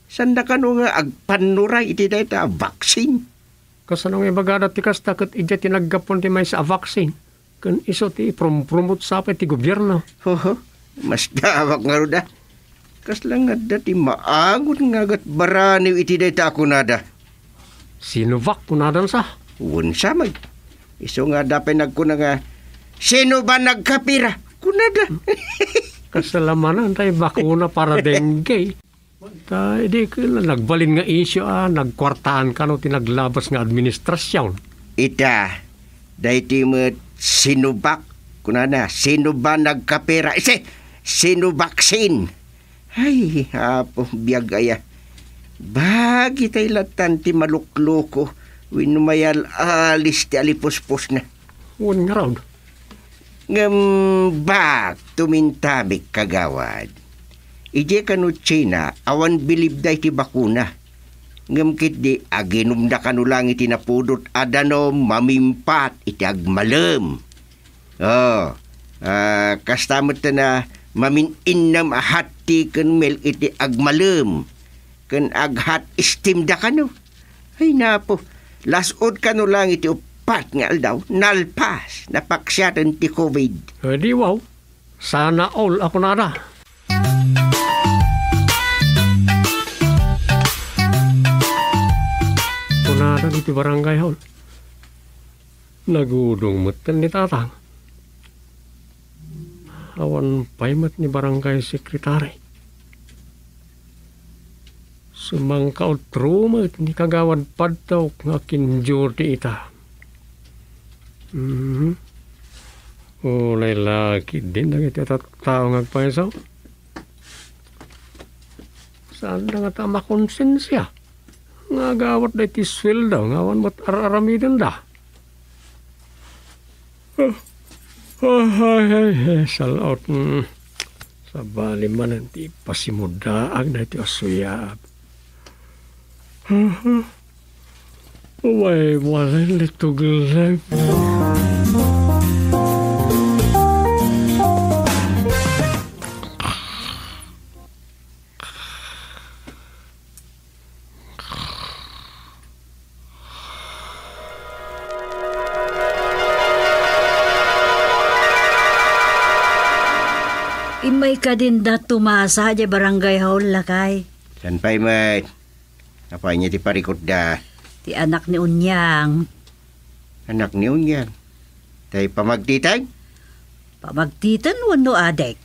Sanda kano nga agpannuray iti dayta a vaksin? Kasano nga ibagada ti kasta ket idiay ti naggapuan ti maysa a vaksin? Ken isu ti iprumprumot sa pay ti gobierno. Hoho, masdawak ngarud a. Kasla nga adda ti maangot nga agatbaraniw iti dayta a kunada. Sinovac kunadan sa? Wen sa met. Isu nga adda pay nagkuna nga, "Sino ba nagkapira?" Kunada. Kasla manen tay bakuna para dengue. Ta idi ket nagbalin nga isyu a nagkuartaan kano ti naglabas nga administrasyon. Ita, daytoy met Sinovac, kunana, sino ba nagkapira? Isi, Sinovacsin. Ay, Apo, biag aya. Bagitay lattan ti malukloko wenno mayal-alis ti alipuspos na. Wen ngarud. Ngem baak, tumintamik, kagawad. Idiay kano China, awan bilibda iti bakuna. Ngem ketdi, aginumda kano lang iti napudot a danum mamimpat iti agmalem. Oh, ah, kasta met ten a Mamin-innam a hot tea ken milk iti agmalem ken ag-hot steam da kano. Ay napo, las-od kano lang iti uppat nga aldaw, nalpas, napaksiaten ti covid. Adi wow, sana all a kunada. Kunada iti barangay hall. Nagudong metten ni Tatang. Awan pay met ni barangay secretary. Sumangkautro met ni Kagawad Padtok nga kin Jordi ita. Mhm. Unay la ketdin dagiti tattao nga agpayso. Saan da ngata a makonsensia nga agawatda iti sueldo nga awan met ar-aramidenda? Ah, ah, ay, ay, ay, sal-out. Mm. Sabali manen ti ipasimudaag daytoy a suyab. Aha. Way, walay litog lang. Immay kadin da Tomasa, diay barangay hall, lakay. Saan pay met? Apay nia ti parikutda? Ti anak ni Unyang. Anak ni Unyang? Tay pamagtiten? Pamagtiten wenno adik?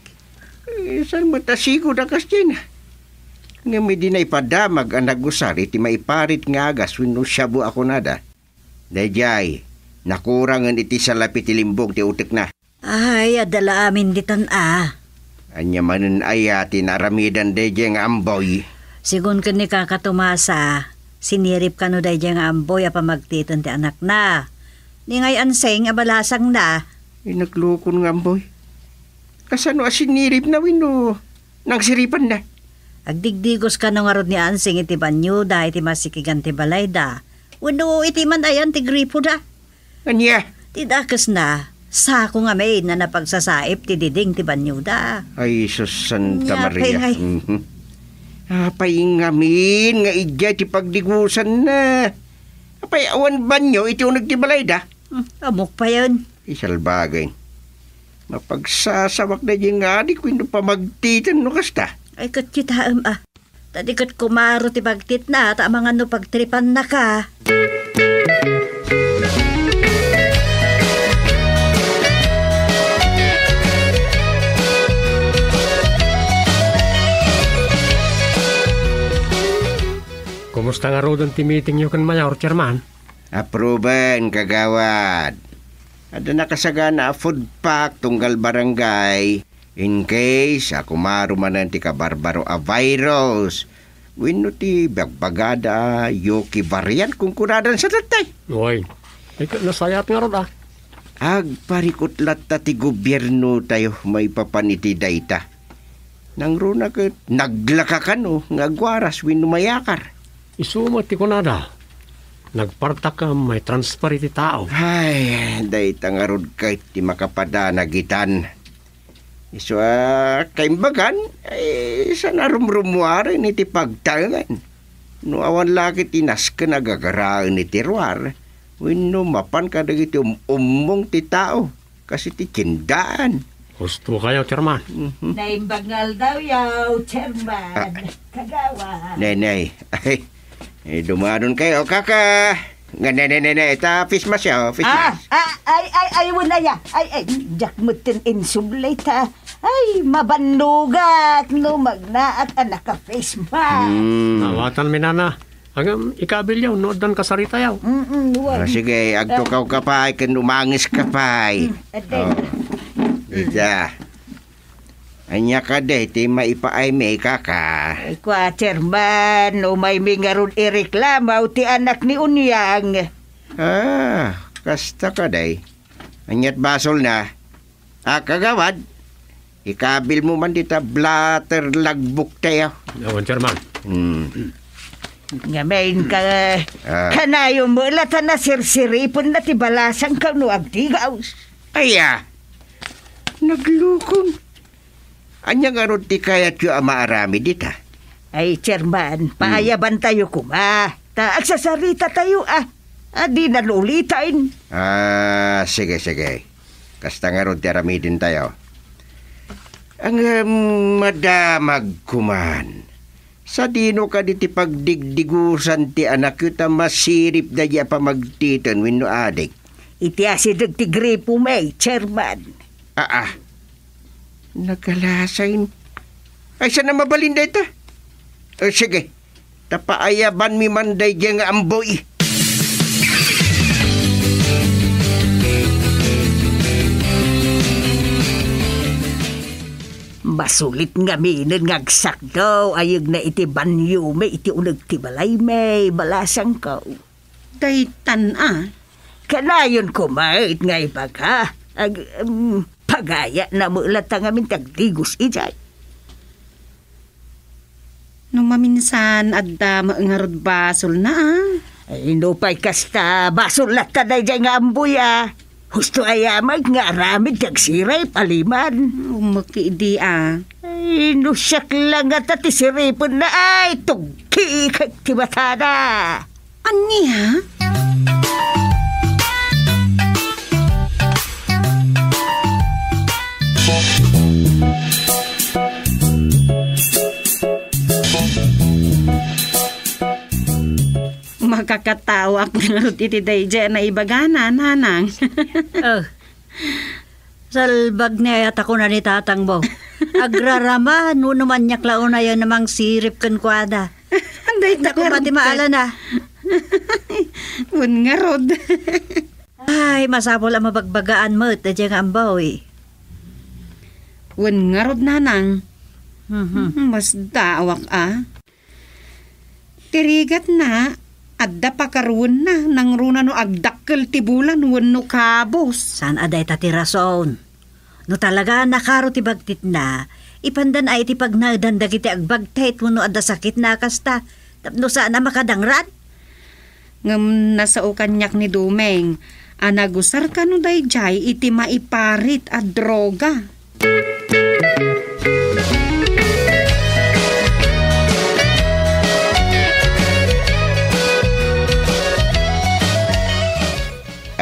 Eh, saan met a sigud a kasdiay na? Ngem idi naipadamag a nagusar iti maiparit nga agas wenno shabu a kunada, daydiay, nakurangen iti salapit ti limbong ti utekna. Ay, adda la amin ditan a. Ania manen aya ti naaramidan daydiay nga amboy? Sigun ken ni Kaka Tomasa, sinirip kano daydiay nga amboy a pamagtiten ti anakna. Ni ngay Anseng a balasangna. Ay, naglukon nga amboy. Kasano a siniripna wenno nangsiripanna? Agdigdigos kano ngarud ni Anseng iti banioda iti masikigan ti balayda wenno iti man-ayan ti gripoda. Ania? Ti dakesna, sako ngamin a napagsasaip ti diding ti banioda. Ay, sus, Santa Ania, Maria. Apay ngay? Mhm. Apay ngamin nga idiay ti pagdigosanna? Apay awan banio iti uneg ti balayda? Hmm, ammok payen. Ay, salbagay. Mapagsasawak daydiay nga adik wenno pamagtiten no kasta. Ay, ket kitaem a. Ta di ket kumaro ti pagtitna, ta amangan no pagtripannaka. Kumusta ngaruden ti meetingyo ken Mayor, Chairman? Approben, kagawad. Adda nakasagana a food pack tunggal barangay. In case a kumaro manen ti kabarbaro a virus wenno ti bagbagada a Yuki variant, kunkunadan sa tattay. Uy, ay, ket nasayaat ngarud a. Agparikut latta ti gobiernotayo maipapan iti dayta. Nangruna ket naglaka kano nga agwaras wenno mayakar. Isu met ti kunada, nagpartak a maitransfer iti tao. Ay, dayta ngarud ket ti makapadanag itan. Isu a kaimbagan, ay, saan a rumrumuaren iti pagtaengan. No awan la ket ti nasken a gagaraen iti ruar, wenno mapan kadagiti um-ummong ti tao, kas iti tiendaan. Husto kayo, Chairman. Mhm. Naimbag nga aldaw yaw, Chairman. Ah. Kagawad. Nenay. Ay, eh, dumanon kayo, kaka. Nga, ne, ne, ne, ne, ita, face mask yaw, face Ah, mask. Ah, ay, ay, ay, wen aya. Ay, ay, diak metten insubli ta. Ay, mabannogak no magnaak a naka-face mask. Hmm. Awatan mi nana. Agam, ikabil yaw, no addan kasarita yaw. Mm-mm, wen. Ah, sige, agtukaw ka pay, ken umangis ka pay. Mm, ade. Oh. Ida. Ania kadi ti maipaaymi, kaka? Ay, kua, Chairman, umaymi ngarud ireklamaw ti anak ni Unyang. Ah, kasta kadi. Aniat basolna? Ah, kagawad, ikabil mo man dita blotter logbook tayo. Awan, Chairman. Hmm. Ngamin ka, Ah. Kanayon mo la ta nasirsiripen na ti balasang ka no agtigaw. Aya, naglukon. Ania ngarud ti kayatyo a maaramid ita? Ay, Chairman, hmm, paayabantayo koma. Ta agsasaritatayo, a. A, di nalulitaen. Ah, sige, sige. Kasta ngarud ti aramidentayo. Ngem, madamag koman. Sadino kadi ti pagdigdigusan ti anakyo ta masirip daydi a pamagtiten wenno adik? Iti asideg ti gripo, may, Chairman. Aa. Nagalasain. Ay, saan a mabalin dayta? Eh, sige. Ta paayabanmi man daydiay nga amboy. Basulit ngaminen nga agsakdaw a yegna iti baniomi iti uneg ti balaymi, balasangko. Daytan a. Kanayon ko met nga ibaga. Ag-, em, pagayatna met latta ngamin ti agdigos idiay. No maminsan, adda met ngarud basolna, a. Ay, nupay kasta, basol latta daydiay nga amboy, a. Husto aya met nga aramid ti agsirip, aliman. Umek idi, a. Ay, no siak la ngata ti siripenna, ay, tugkiek ti matada. Ania? Makakatawa ak ngarud iti daydiay a naibagana, nanang. Oh. Salbag ni ayat a kuna ni tatangmo. Agrarama, no, no maniak la unayen a mangsirip kenkuana. Dayta koma ti maalana. Wen ngarud. Ay, masapul a mabagbagaan met daydiay nga amboy. Wen ngarud, nanang. Mhm. Masdaawak a. Ti rigatna, adda pakaruenna, nangruna no agdakkel ti bulan wenno kabus. Saan a dayta ti rason? No talaga a nakaro ti bagtitna, ipandan a iti pagnaedan dagiti agbagtit wenno adda sakitna a kasta, tapno saan a makadangran? Ngem nasao kaniak ni Dumeng a nagusar kano daydiay iti maiparit a droga.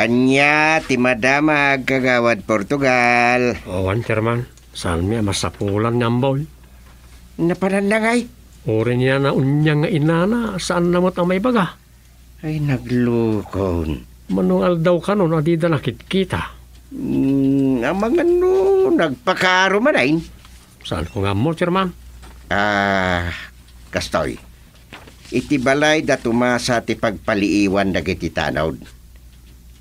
Ania ti madamag, Kagawad Portugal? Awan, Chairman. Saanmi a masapulan ni Amboy. Napananna ngay? Uray niya na unya nga inana, saanna met a maibaga. Ay, naglukon. Mano nga aldaw kanon a dida nakitkita? Hmm, amangan no nagpakaaro manen. Saanko nga ammo, Chairman. Ah, kastoy. Iti balay da Tomasa ti pagpaliiwan dagiti tanod.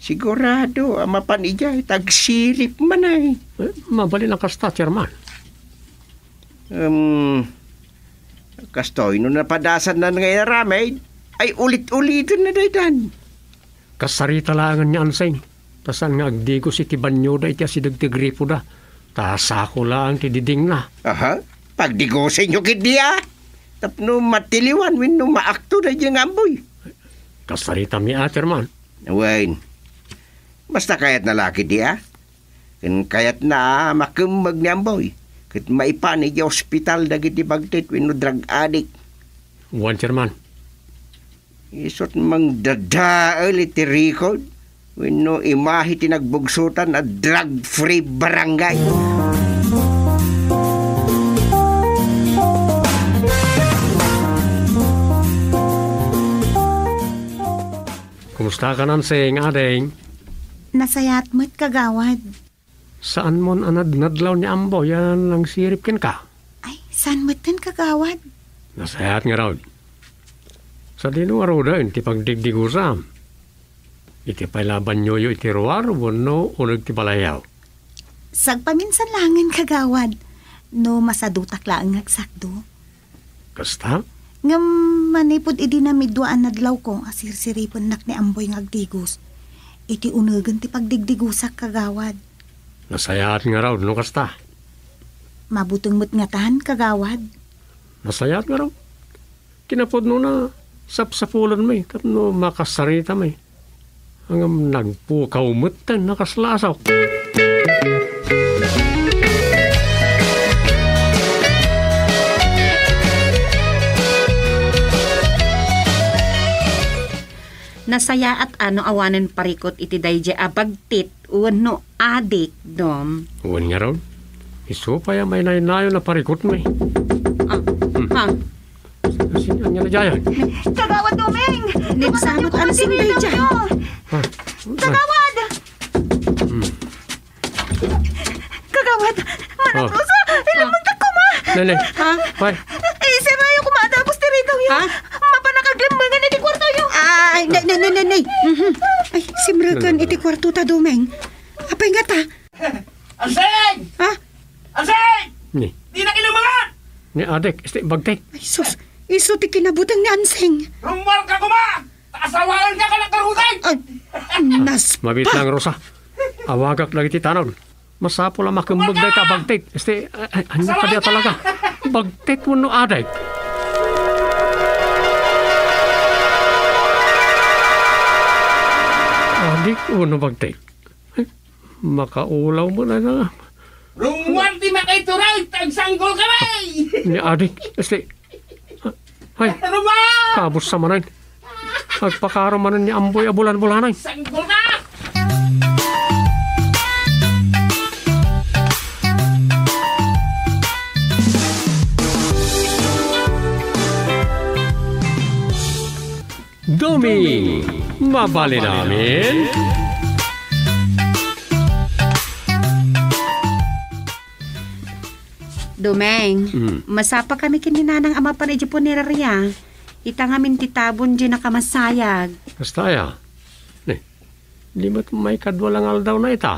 Sigurado a mapan idiay, ta agsirip manen. Eh, mabalin a kasta, Chairman. Em, kastoy, no napadasanna nga inaramid, ay ulit-ulitenna daytan. Kasarita laengen ni Ansing, ta saan nga agdigos iti banioda iti asideg ti gripoda, ta sako laeng ti didingna. Aha, pagdigosenyo ketdi a, tapno matiliwan wenno maakto daydiay nga amboy. Kasaritami a, Chairman. Wen, basta kayatna la ketdi a. Ken kayatna a makemmeg ni Amboy ket maipan idiay ospital dagiti bagtit wenno drug addict. Wen, Chairman. Isut' mangdadael iti record wenno imahe ti nagbugsotan a drug-free barangay. Kumusta ka, Nansing, ading? Nasayaat met, Kagawad. Saanmon a nadnadlaw ni Amboy a nangsirip kenka? Ay, saan metten, Kagawad? Nasayaat ngarud. Sadino ngaruden ti pagdigdigusam? Iti pay la banioyo iti ruar wenno uneg ti balayyo? Sagpaminsan laengen, Kagawad, no masadutak laeng nga agsakdo. Kasta? Ngem manipud idi namidua a nadlawko a sirsiripennak ni Amboy nga agdigos, iti unegen ti pagdigdigosak, Kagawad. Nasayaat ngarud no kasta. Mabuteng met ngatan, Kagawad. Nasayaat ngarud. Kinapudnona, sapsapulenmi tapno makasaritami. Ngem nagpukaw metten a kasla asok. Nasayaat a no awanen parikut iti daydiay a bagtit wenno adik, Dom. Wen ngarud, isu pay a mainaynayon a parikutmi. Ah, Hmm. ha? Sino ania daydiay? Kagawad Doming! Nagsamot ang sinday daydiay. Ha? Kagawad! Hmm. Kagawad, Manang Oh. Rosa, ilumuntak koma. Nene. Ha? Hoy. Ay, sir, ayaw koma adagos ti rigaw yo. Ha? Mapanak aglembengen iti kuarto yo. Ay, ne, ne, ne, ne, ne. Mhm. Ay, simreken Nene. iti kuarto ta, Doming. Apay nga ta? Ansing! Ha? Ansing! Ni. Di na ilumangan! Ni adik, isu ti bagtik. Ay, sus. Isu ti kinabuteng ni Ansing. Rummuar ka koma! Asawaen ka, kanak karutay! Ay, naspa! Mabit lang, Rosa. Awagak dagiti tanod. Masapul a makemmeg dayta a bagtik. Este, ay, ay, ania kadi a talaga? Bagtik wenno adik? Adik wenno bagtik? Ay, makaulaw met a. Rummuar ti makaituray, tagsanggol kami! Ni adik, este, Hay, Ano ba? Kabus sa manen. Agpakaro manen ni Amboy a bulan-bulanen. Sanggol ka! Doming, mabalin amin? Domeng, Mm. masapa kami ken ni Nanang a mapan idiay punerarya. Ita ngamin ti tabon diay nakamasayag. Kasta aya? Ni, di met maikadua la nga aldawna ita?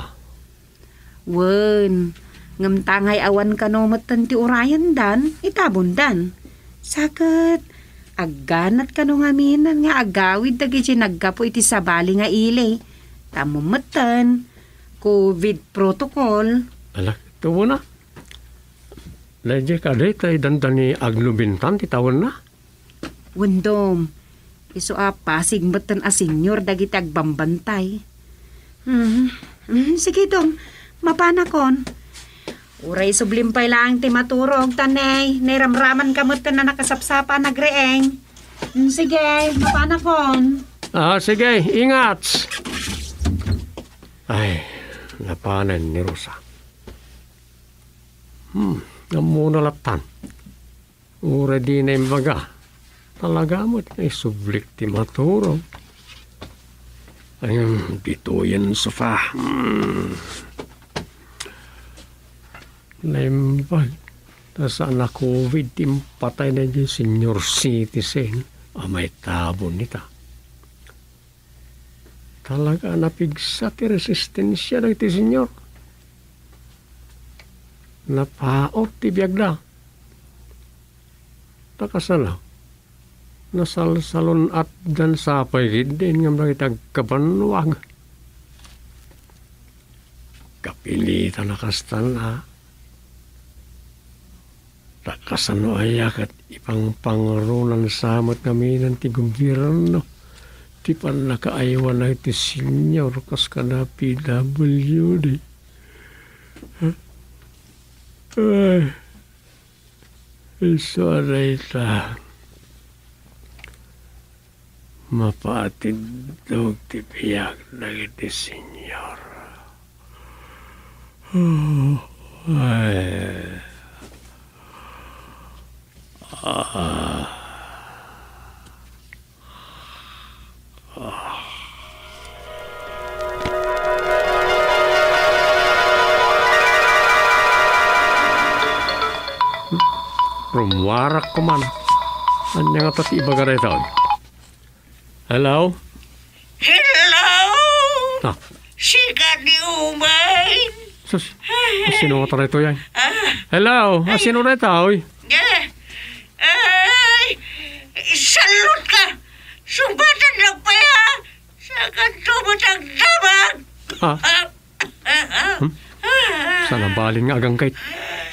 Wen, ngem tangay awan kano metten ti urayendan, itabondan. Sa ket, agganat kano ngamin nga agawid dagiti naggapu iti sabali nga ili. Tammo metten, covid protocol. Ala, tubo na. Daydiay kadi tay dandani aglubintan ti tawenna? Wen Dom, isu a pasig metten a senior dagiti agbambantay. Hmm. Hmm, sige, Dom. Mapanakon. Uray sublim pay laeng ti maturog, ta nay, nairamraman ka metten a nakasapsapa a nagreeng. Hmm, sige, mapanakon. Ah, sige, ingat. Ay, napanen ni Rosa. Hmm, ammona lattan. Uray dina imbaga, talaga met nga isublik ti maturog. Ay, ditoyen sofa. Hmm. Naimbag, ta saan a covid ti impatay na di senior citizen a maitabon ita. Talaga a napigsa ti resistensia dagiti senior. Napaut ti biagda. Ta kasano? Nasalsalun-atdan sapay ketdin ngem dagiti agkabannuag. Kapilitan a kastan a. Ta kasano aya ket ipangpangronan sa met ngamin ti gobierno ti pannakaaywan dagiti senior kas kada P W D? Ay, isu a dayta. Mapaatiddog ti biag dagiti senior. Ay. Ah. Ah. Rummuarak koman. Ania ngata ti ibaga daytoy? Hello? Hello? Ah. Sika ni Umay? Sus, asino nga taray to yan? Ah. Hello? Ay. Asino na ito, oy? Eh, ay, salot ka. Sumbatan lang pa ya. Sa kanto mo tagdamag. Ah. Ah. Hmm? Saan a balin nga agangkayt?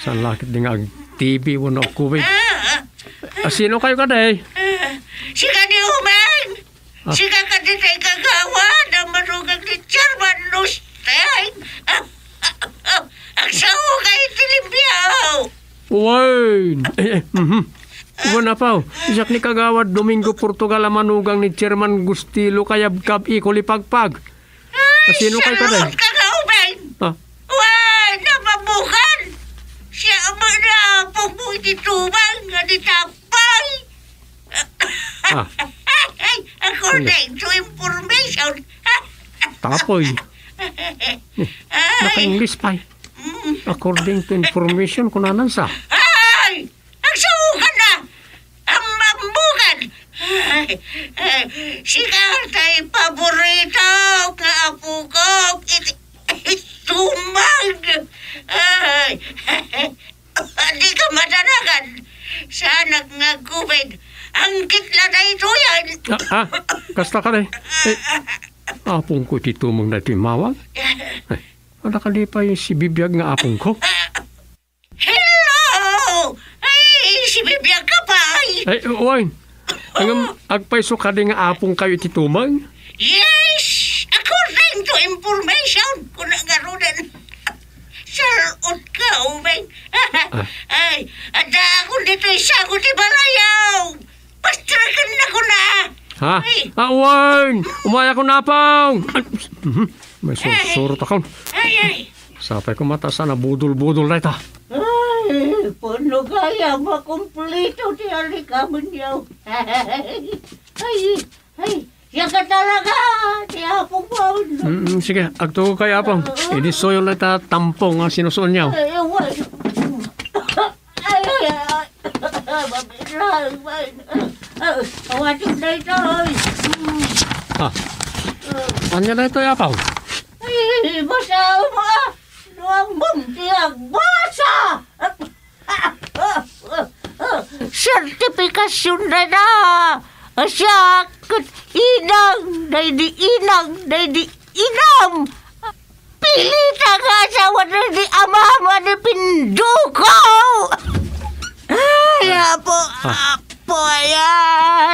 Saan lakit di nga ag-T V wenno agkubig? Asino kayo kadi? Sika ni Umeng! Ah. Sika kadi tay kagawad a marugag ni Chairman Nusteng! Agsao ka iti limpiaw! Wen! Eh, eh, mhm. Wen, Apo, siak ni Kagawad Domingo Portugal a manugang ni Chairman Gustilo Kayabkab Iko Lipagpag. Ay, asino kay kadi? Salud ka nga uben. Ah. Wen, napabukan. Siak met ni apong mo iti tumang nga ni Tapoy. Ah. Ay, according to information. Tapoy. Ay. Naka-English pay. Mm. According to information, kunanan sa. Ay! Agsaokan na! Am-, ammokan! Ay, ay, sika tay paborito nga apokok iti, iti tumang! Ay, di ka madanagan! Saanak nga agkubit! Angkit la daytoyen! Ah, ah, kasta ka, eh. Eh, apongko iti tumang daytoy immawag? Ay, adda kadi pay sibibiag nga apongko? Hello! Ay, sibibiag ka pay? Ay, wen. Ngem, agpayso kadi nga apongkayo iti tumang? Yes! According to information, kuna ngaruden. Salud ka, uben. Ah. Ay, addaakon ditoy sango ti balayaw. Pastreken na kuna. Ha? Ay. Ah, wen! Umayakon, Apong! Ay, mhm. May sursurotakon. Ay, ay. Sapay ko mata sa nabudol-budol dayta. Ay, pano gayam a kumpleto ti arikamenyo. Ay, ay, siak talaga, ti Apo Paolo. Mm, sige, agtugayo, Apong. Oo. Idi suyo na ta tampong a sinusuonyo. Ay, awan. Ay, ay, ay. Mabilang, man. Ah, awatin daytoy. Ah. Ania daytoy, Apong? Ay, basa mo, ah. Duang bunti agbasa. Sertifikasyon na na. Siak ket inang, daydi inang, daydi inam. Pilita nga asawa daydi amam a ni Pinduko. Ay, Apo, ah. Apo, aya,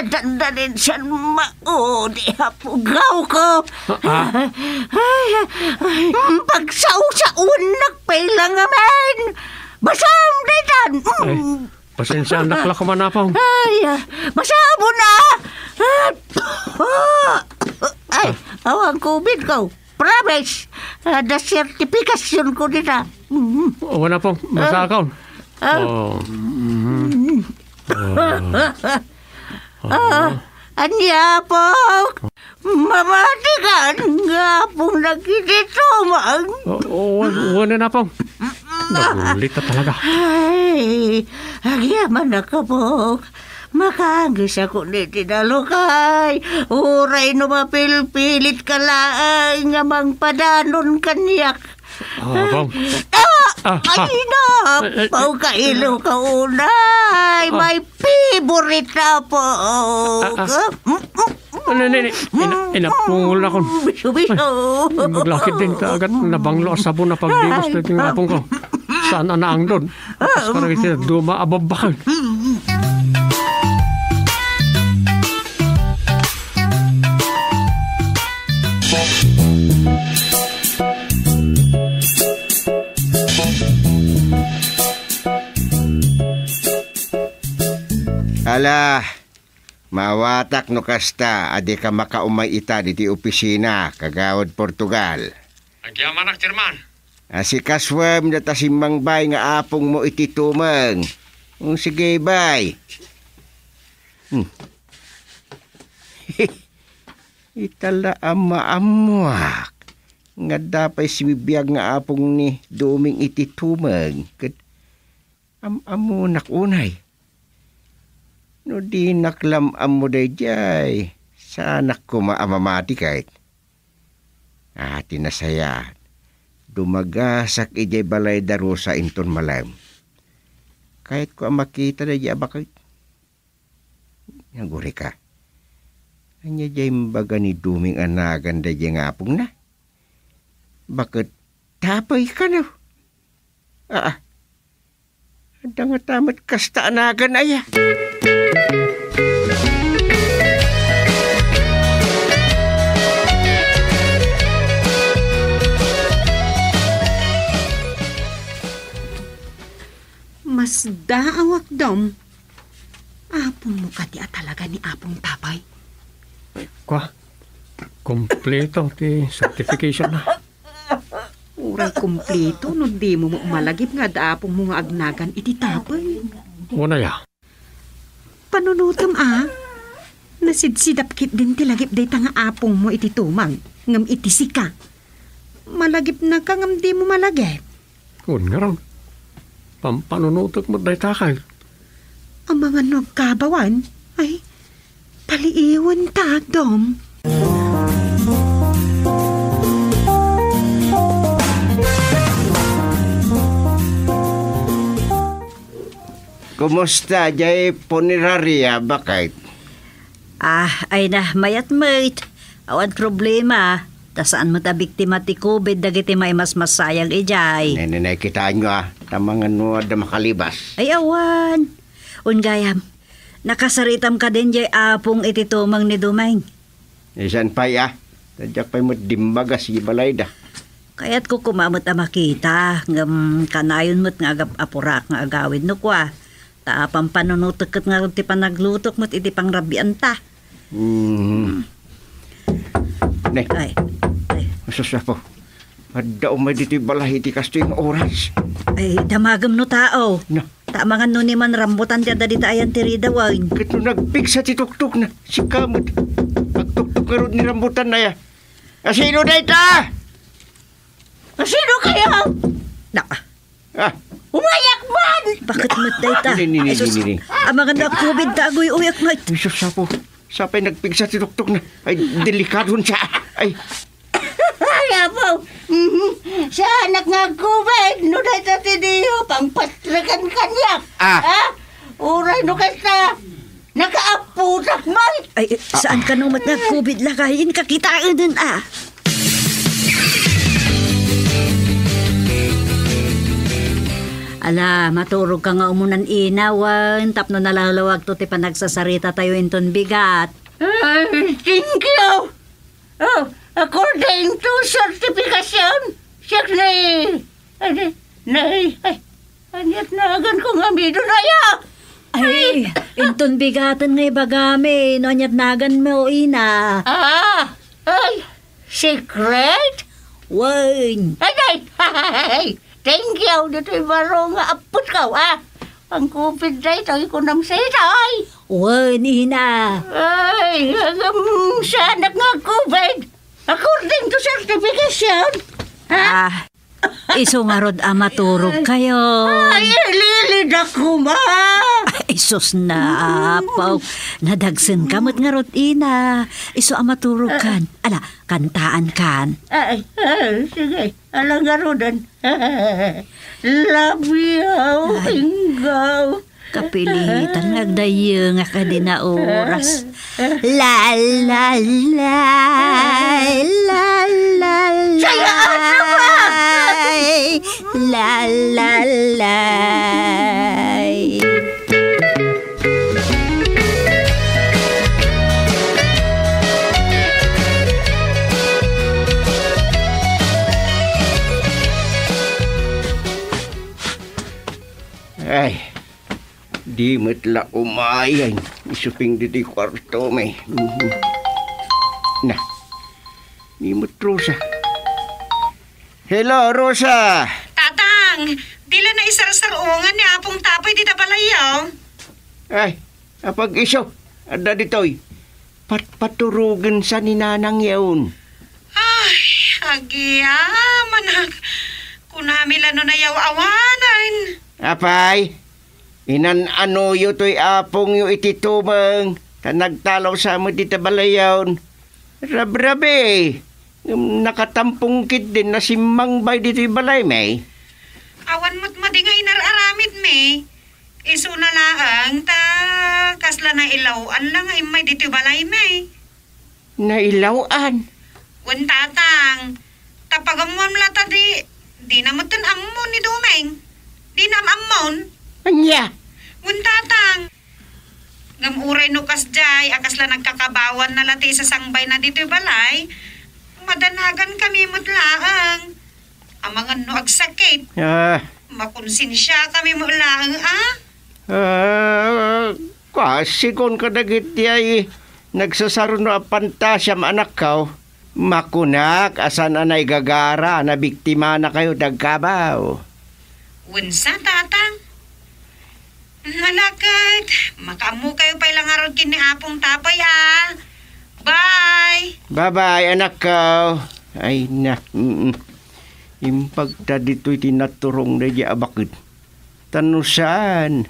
dandanin sian maudi, Apo, gawko. Ah, ah. Ay, ay, ay, pagsausaonak pay lang amin. Basam daytan. Ay, mm. Pasensiaanak la koma, Apong. Ay, ah, basam na. Ah, ay, ah. Awan kobit ko. Promise. Ah, da sertifikasyon ko dita. Mm. Wen, Apong, ah. Masakon. Ah. Oh. Mm. Ah. Ah, ania, Apong? Mamatikan nga apong nagkititumang. O, o, wen, wen, Apong. Nagulit na talaga. Ay, agyamanak, Apong. Makaangis ako ni tinalukay. Uray no mapilpilit ka laeng nga mangpadanon kaniak. Ah, Apong. Ah, ah, ah. Ay, na, ay, ay, pau ka ilo ka unay. Ah. May favorite, Apong. Ah, ah. Ano, ni, ni, ina-, inapungol na kon. Biso, biso. Ay, maglakid din, kaagad, nabanglo a sabon a pagdimos. Ay, dito yung apong ko. Saan ang naangdon? Tapos parang iti duma a babbakag. Ala, maawatak no kasta a dika makaumay ita ditoy opisina, Kagawad Portugal. Agyamanak, Chairman. Asikasuem data simmangbay nga apongmo iti tumeng. Mm, sige, bay. Hmm. Ita la a maammoak nga adda pay sibibiag nga apong ni Doming iti tumeng ket am-ammonak unay. No dinak la am-ammo daydiay, saanak koma a mamati ket. Ah, ti nasayaat, dumagasak idiay balay da Rosa inton malem. Kayatko a makita daydiay a baket. Nagurika. Ania diay imbaga ni Doming a nagan daydiay nga apongna? Baket tapay kano? Aa, adda ngata met kasta a nagan aya? Masdaawak, Dom. Apongmo kadi a talaga ni Apong Tapay? Kua, kompleto ti certification na. Uray kompleto no dimo met malagip nga adda apongmo nga agnagan iti Tapay. Unay a. Panunotem a. Nasidsidap ketdin ti lagip dayta nga apongmo iti tumang, ngem iti sika. Malagipnaka ngem dimo malagip. Kun ngarud, pampanunotek met dayta kay. Amangan no agkabawan, ay, paliiwenta, Dom. Kumusta jay punerarya, baket? Ah, ay na, mayat met. Awan problema. Ta saan met a biktima ti covid dagiti maimasmasayag idiay. Nene, nakitaenyo a, ta amangan no adda makalibas. Ay, awan. Wen gayam, nakasaritam kadin jay apong iti tumang ni Dumeng? Saan pay a, ta diak pay met dimmagas iti balayda. Kayatko koma met a makita, ngem kanayon met nga agap-apurak nga agawid no kua. Ta pampanunotek ket ngarud ti panaglutok met iti pangrabianta. Mm. Ne. Ay. Ay. Asus, Apo. Adda umay ditoy balay iti kastoy nga oras. Ay, damagem no tao. Na. Ta amangan no ni man rambutan ti adda dita ayan ti rida wine. Ket no nagpigsa ti tuktok na, sika met. Agtuktok ngarud ni rambutan na ya. Asino dayta? Asino kayo? Na. Ah. Umayak man! Bakit met dayta? Ni, ni, ni, Ay, sus. ni, ni, ni. Amangan na covid ta aguy-uyak met. Ay, sus, Apo. Sapay nagpigsa ti tuktok na. Ay, delikadon siya. Ay. Ay, Apo. Mhm. Siya anak nga covid. No dayta ti diyo, pangpatrekan kaniak. Ah. Ha? Uray no kasta. Nakaaputak man! Ay, saan ka no met nag-covid lakay? Inka kitaen, ah. Ala, maturog ka nga umunan inawan, tapno nalawlawag to ti panagsasarita tayo inton bigat. Ay, thank you! Oh, according to certification, siak ni, ay, ni, ay, Aniat nagan ko nga midon aya? Ay, inton bigaten nga ibagami, no aniat nagan mo, ina. Ah, ay, secret? Wen. Ay, ay, ay, thank you, ditoy baro nga aput ko, ah. Pangkupid daytoy, kunam sa itoy. Wen, ina. Ay, agam, saanak nga covid. According to certification. Ha? Ah, Isu ngarud a maturog kayo. Ay, ililid ako, ma! Ay, sus na, apaw. Nadagsen ka met ngarud, ina. Isu a maturog kan. Ala, kantaan kan. Ay, ay, sige. Ala ngaruden. Love you, Ay. Inggaw. Kapilitan nga agdayengak a di naoras. La, la, la, la, la, la. Sayang naman! La, la, la. Ay. Di met la umayen, isuping ditoy kuartomi. Mhm. Na, ni met Rosa. Hello, Rosa! Tatang, di la naisarsar-ungan ni Apong Tapay dita balay, oh. Ay, apag-isu, adda ditoy. Patpaturogen sa ni Nanang yaon. Ay, agyamanak. Kunami la no nayaw-awanen. Apay, inan-anoyo toy apongyo iti tumeng, ta nagtalaw sa met iti balayon. Rabrabi, ngem nakatampong ketdin a simmangbay ditoy balaymi. Awan met madi nga inar-aramidmi. Isuna laeng ta kasla nailaw-an la nga immay ditoy balaymi. Nailaw-an? Wen, Tatang. Ta pag-ammoam la ta di, dina metten ammo ni Dumeng. Dina am-ammon. Ania? Wen, Tatang. Ngem uray no kasdiay a kasla nagkakabawanna la ti isasangbayna ditoy balay, madanagankami met laeng. Amangan no agsakit. Ah. Makonsensiakami met laeng, a? Ah, Kua, sigun kadagiti ay nagsasaruno a pantasiam, anakko, makunak a saan a naigagara a nabiktimanakayo ti agkabaw. Wensa, Tatang? Nalakad, makaammokayo pay la ngarud ken ni Apong Tapoy, a. Bye! Bye-bye, anakko. Ay, nak-, mm, mm. Impagta ditoy ti naturong daydi a baket. Ta no saan,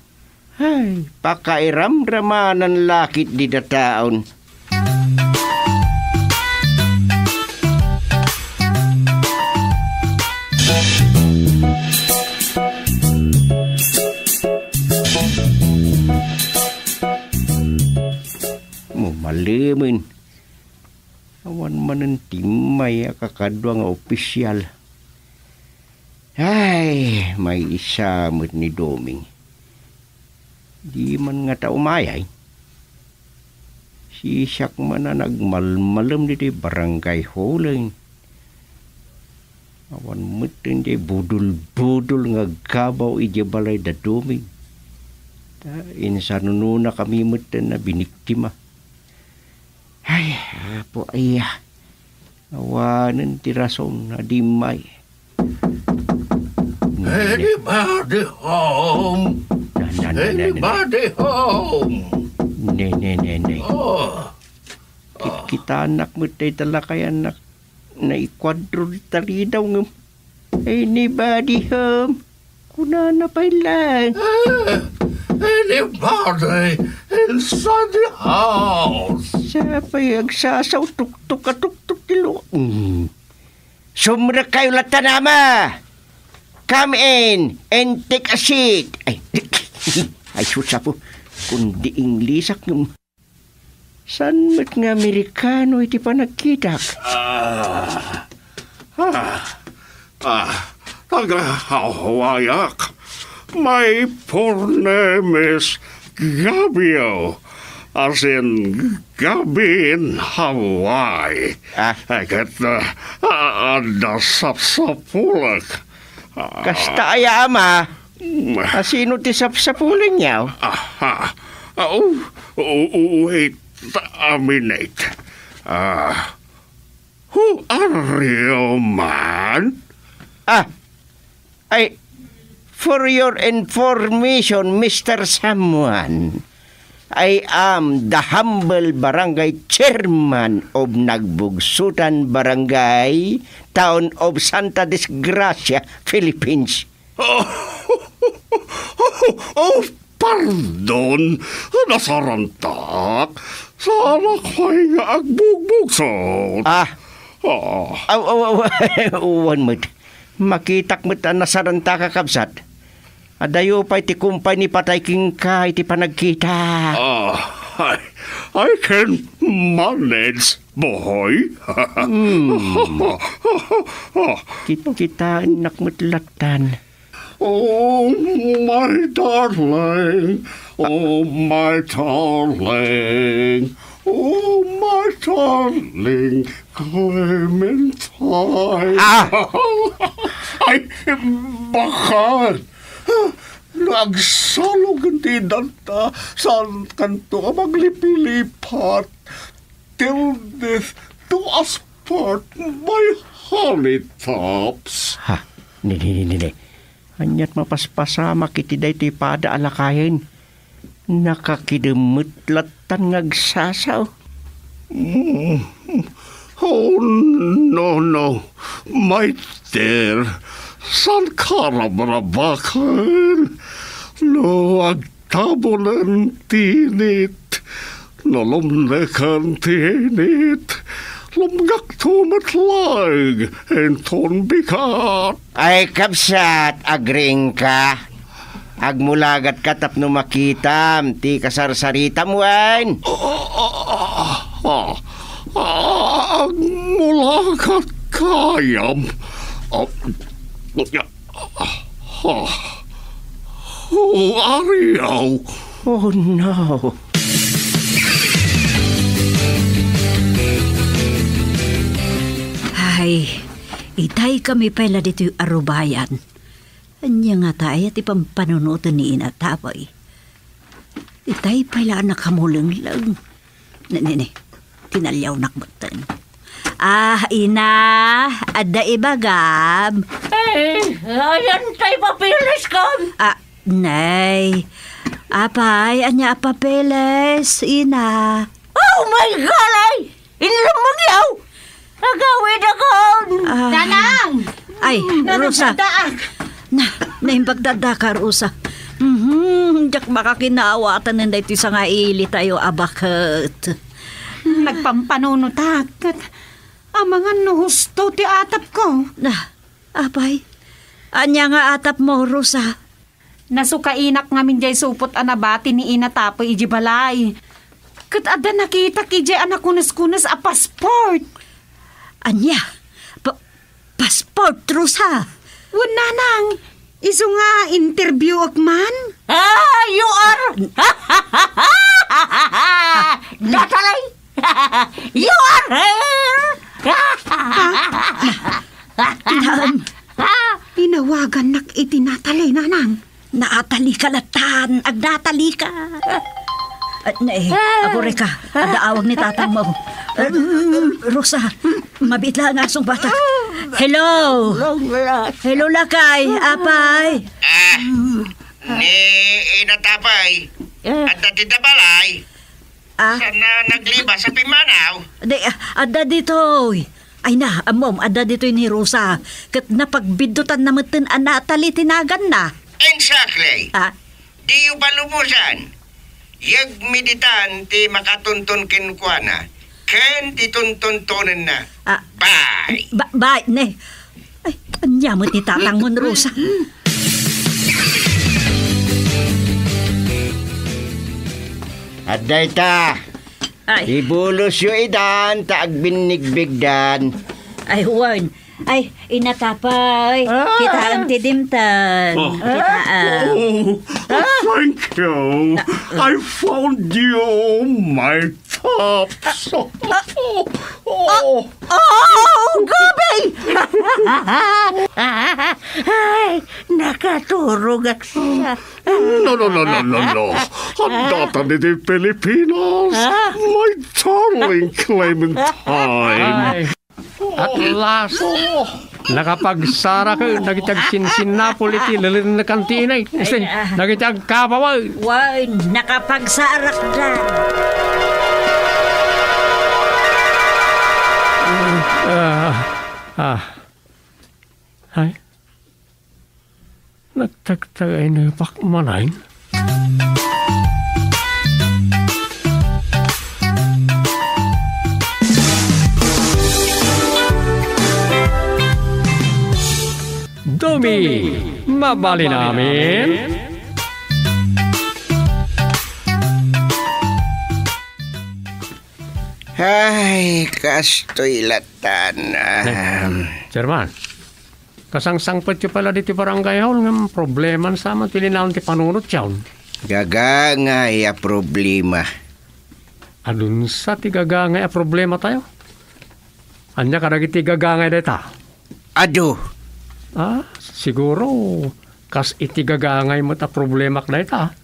ay, pakairamramanan la ketdi dataon. Mo malemen. Awan manen timmay a kakadua nga opisial. Ay, maysa met ni Doming. Di man ngata umayay. Siak man a nagmalmalem ditoy barangay hall. Awan metten diay budol-budol nga agkabaw idiay balay da Doming. Ta insanunonakami metten a biniktima. Ay, Apo, aya. Awanen ti rason a dimmay. Anybody home? Na, na, na, na, na, na. Anybody home? Ne, ne, ne, ne. Oh. Kitkitanak met dayta lakayannak naikuadro ti talidaw ngem, "Anybody home?" Kunana pay laeng. Eh, anybody inside the house? Sa pay agsasaw tuktok a tuktok ti lu-, mm. Sumrekkayo latta, Ama! Come in and take a seat. Ay, ay, sus, Apo. Kundi Inglisak ngem. Saan met nga Amerikano iti panagkitak? Ah, ah, ah, taga-Hawaii-ak. My full name is Gabio, as in Gabi in Hawaii. Ah. Ket, ah, ah, adda sapsapulek. Ah. Kasta aya, Ama? Mm. A sino ti sapsapulengyo? Aha. Ah, oh, oh, oh, wait a minute. Ah, who are you, man? Ah, ay, for your information, Mister Someone, I am the humble barangay chairman of Nagbugsutan Barangay, Town of Santa Disgracia, Philippines. Oh, oh, pardon. Nasarantak. Saanak pay nga agbugbugsot. Ah. Ah. Aw, aw, aw, awan met. Makitak met a nasarantak, kakabsat. Adayo pay ti kumpay ni patay kenka iti panagkita. Ah, I, I can manage, boy. Hmm. Kitkitaennak met lattan. Oh, my darling. Oh, my darling. Oh, my darling Clementine. Ah! Ay, bakal. No agsalog ti edadta, saan kanto a maglipilipat? Till death do us part, my honey tops. Ha? Ni, ni, ni, ni, ni. Ania't mapaspasamak iti daytoy pada a lakayen? Nakakidem met lattan nga agsasao. Mm. Oh, no, no, my dear. Saan ka rabrabaken? No, ag- Tabunen ti init, no lumneken ti init, lumngakto met laeng inton bigat. Ay, kabsat, agriingka. Agmulagatka tapno makitam ti kasarsaritam wen? Ah, ah, ah, ah, agmulagat gayam. Ah, ah, oh, Ariaw. Oh, no. Ay, itay kami pay la ditoy arubayan. Ania ngata aya ti pampanunoten ni Ina Tapoy? Itay pay la a nakamulengleng. Ne, ne, ne. Tinaliawnak metten. Ah, ina, adda ibagam. Eh, ayan tay papeles ko. Ah, nay. Apay, ania a papeles, ina? Oh my God, ay! Inlemmengyaw! Agawidakon! Ah. Nanang! Ay, Rosa. Naimbagdakdak. Na, naimbagdakdak, Rosa. Mhm, diak makakinawatan daytoy sangailitayo a baket. Nagpampanunotak, ket amangan no husto ti atapko. Na, apay, ania nga atapmo, Rosa? Nasukainak ngamin diay supot a nabati ni Ina Tapoy idiay balay. Ket adda nakitak idiay a nakuneskunes a passport. Ania? Pa-, passport, Rosa? Wen, nanang, isu nga interview-ek man. Ah, you are Natalie! You are here! Kitaem. Inawagannak iti Natalie, nanang. Natalie ka latta, agnatalie ka. Ah, ne, agurayka, adda awag ni tatangmo. Ah, Rosa, mabiit la nga asong bata. Hello. Hello, lakay, apay. Ah, ni Ina Tapoy. Adda ti balay. Ah? Saan na naglibas a pimmanaw? Di, ah, adda ditoy. Ay na, ammom, adda ditoy ni Rosa. Ket napagbiddutanna metten a Natalie ti naganna. Exactly. Ah? Diyo palubosan. Yegmi ditan ti makatunton kenkuana ken ti tuntuntonenna. Ah, bye. Ba-, bye, ne. Ay, ania met ni tatangmon, Rosa? Adda ita. Ay. Ibulosyo idan ta agbinnigbigdan. Ay, wen. Ay, Ina Tapoy. Ah. Kitaem ti dimteng. Oh. Kitaem. Oh, oh, thank you. Ah. I found you, my Pops. Oh, oh. Oh, gabi! Ay, nakaturogak sa... No, no, no, no, no, no. Addatan iti Pilipinas. Ah? My darling Clementine. Ay. At last, nakapagsarak dagiti agsinsinnapol iti lelennekan ti inay. Dagiti agkabaw. Wen, nakapagsarakda. Ah, ah. Ay. Nagtagtagayna pakmanan. Dumi, mabalin amin. Ay, kastoy latan. Ay, Chairman, kasangsangpetyo pay la ditoy barangay hall ngem problema sa man ti linaon ti panunotyo. Gagangay a problema. Adunsa ti gagangay a problematayo? Ania kadagiti gagangay dayta? Adu. Ah, siguro, kas iti gagangay met a problemak dayta.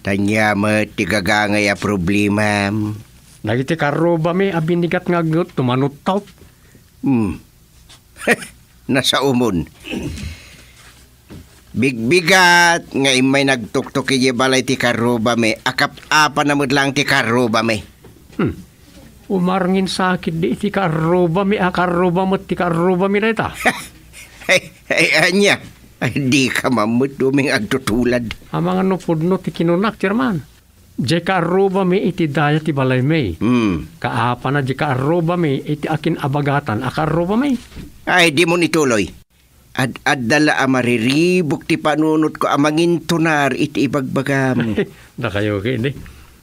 Ania met ti gagangay a problemam? Dagiti karrubami a binigat nga agngeg tumanuttot. Hmm. Nasaomon. Bigbigat nga immay nagtuktok idiay balay ti karrubami, a kap-apana met laeng ti karrubami. Hmm. Umarnginsakit di iti karrubami, a karruba met ti karrubami dayta. Ay, ay, ania? Ay, dika mammet duming agtutulad. Amangan no pudno ti kinunak, Chairman. Diay kaarrubami iti daya ti balaymi. Hmm. Kaapana diay kaarrubami iti akin-abagatan a kaarrubami. Ay, dimon ituloy. Ad-adda la a mariribuk ti panunotko a mangintunar iti ibagbagam. Dakayo ket, di.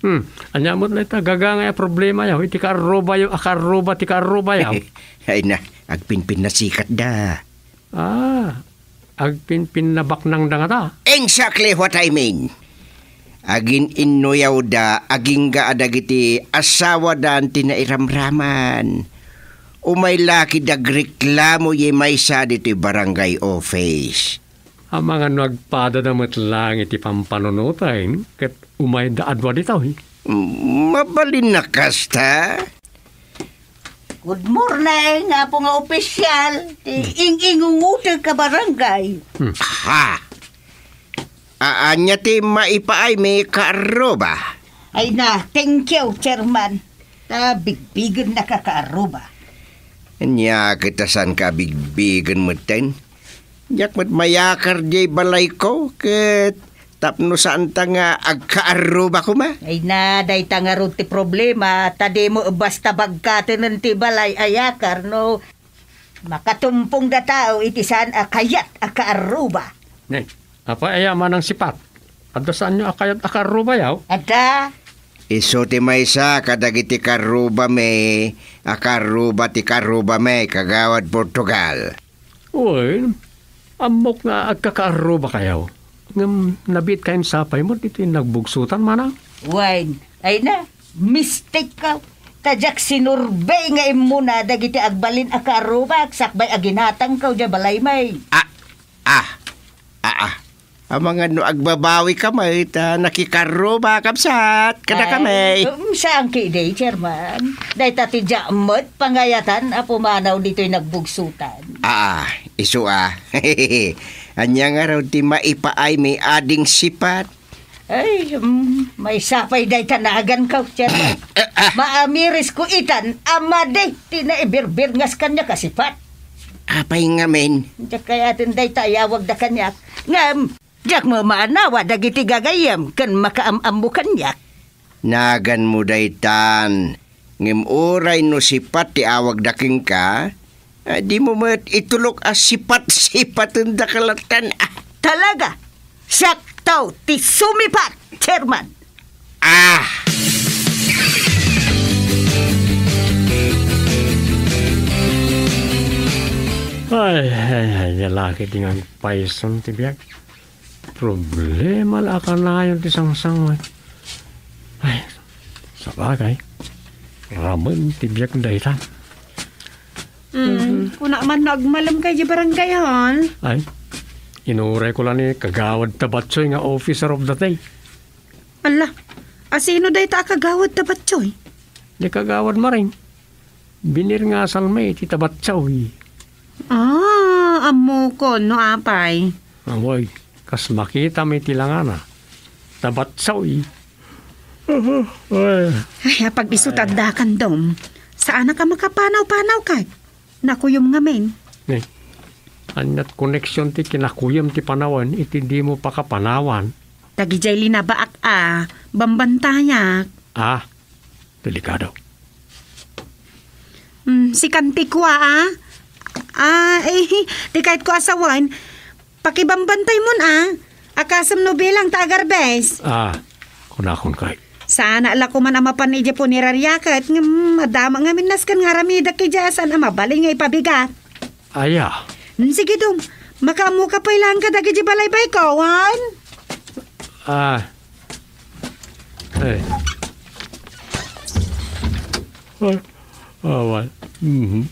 Hmm, ania met dayta gagangay a problemayo iti kaarrubayo a kaarruba ti kaarrubayo? Ay na, agpinpinnasikatda. Ah, agpinpinnabaknangda ngata? Exactly what I mean. Agin-innuyawda agingga a dagiti asawadan ti nairamraman. Umay la ket agreklamo diay maysa ditoy barangay office. Amangan no agpadada met laeng iti pampanunoten ket umayda a dua ditoy. Mabalin a kasta? Good morning, Apo nga opisyal ti ing-ingungutek a barangay. Hmm. Aha! A-, ania ti maipaaymi, Kaarruba? Ay na, thank you, Chairman. Ta bigbigennaka, Kaarruba. Ania ket a saanka a bigbigen metten? Diak met mayakar diay balayko ket tapno saanta nga agkaarruba koma. Ay na, dayta ngarud ti problema, ta dimo basta bagkatenen ti balay a yakar no makatumpongda tao iti saan a kayat a kaarruba. Ne, apay aya manang sipat? Adda saanyo a kayat a kaarrubayo? Adda. Isu ti maysa kadagiti kaarrubami a kaarruba ti kaarrubami, Kagawad Portugal. Wen, ammok nga agkakaaruba kayo. Ngem nabiit kayon sapay mo ditoy nagbugsutan, manang? Wen, ay na, mistake ka. Ta diak sinurbey nga immuna dagiti agbalin a kaarrubak sakbay a ginatangkaw diay balaymi. Ah, ah, ah, ah. Amangan no agbabawi ka met, ah, nakikaarruba, kabsat, kada kami. Ay, um, saan ki di, Chairman? Dayta ti diak met pangayatan a pumanaw ditoy nagbugsutan. Ah, isu a. Ania ngarud ti maipaaymi ading sipat? Ay, mm, maysa pay dayta naganko, Chairman. Maamiris ko itan a madi ti naibirbirngas kaniak a sipat. Apay ngamin? Diak kayaten dayta ayawagda kaniak. Ngem, diak mamaanawa dagiti gagayyem ken makaam-ammo kaniak. Naganmo daytan, ngem uray no sipat ti awagda kenka, ah, dimo met itulok a sipat-sipatenda kalatan. Ah. Talaga, siakto ti sumipat, Chairman. Ah! Ay, ay, ay, lalaki ti ngan payson ti biag. Problema la a kanayon ti sangsangoy. Ay, sabagay, ramen ti biag dayta. Mm, kuna man no agmalem kay di barangay hall. Ay, inuray ko la ni Kagawad Tabatsoy nga officer of the day. Ala, asino dayta a Kagawad Tabatsoy? Ni Kagawad Maring. Binirngasal mi ti Tabatsoy. Ah, ammokon no apay. Amoy, kas makita mi ti langana. Tabatsoy. Ay. Ay, apag-isu ta addakan, Dom. Saanak a makapanaw-panaw kat. Nakuyom ngamin. Ne, aniat koneksion ti kinakuyom ti panawen iti dimo pakapanawan? Dagidiay linabaak a bambantayak. Ah, delikado. Mm, sikan ti kua, ah. Ah, eh, ti kayat ko a sawen, pakibambantay mon, ah. Akasem no bilang ta agarbes. Ah, kunakon kay. Saan a la koman a mapan idiay punerarya ket ngem, madama ngamin nasken nga aramidek idiay a saan a mabalin nga ipabigat. Aya. Mm, sige, Dom. Makaammoka pay laeng kadagiti balaybayko, wen? Ah. Eh. Ah, awan. Mhm.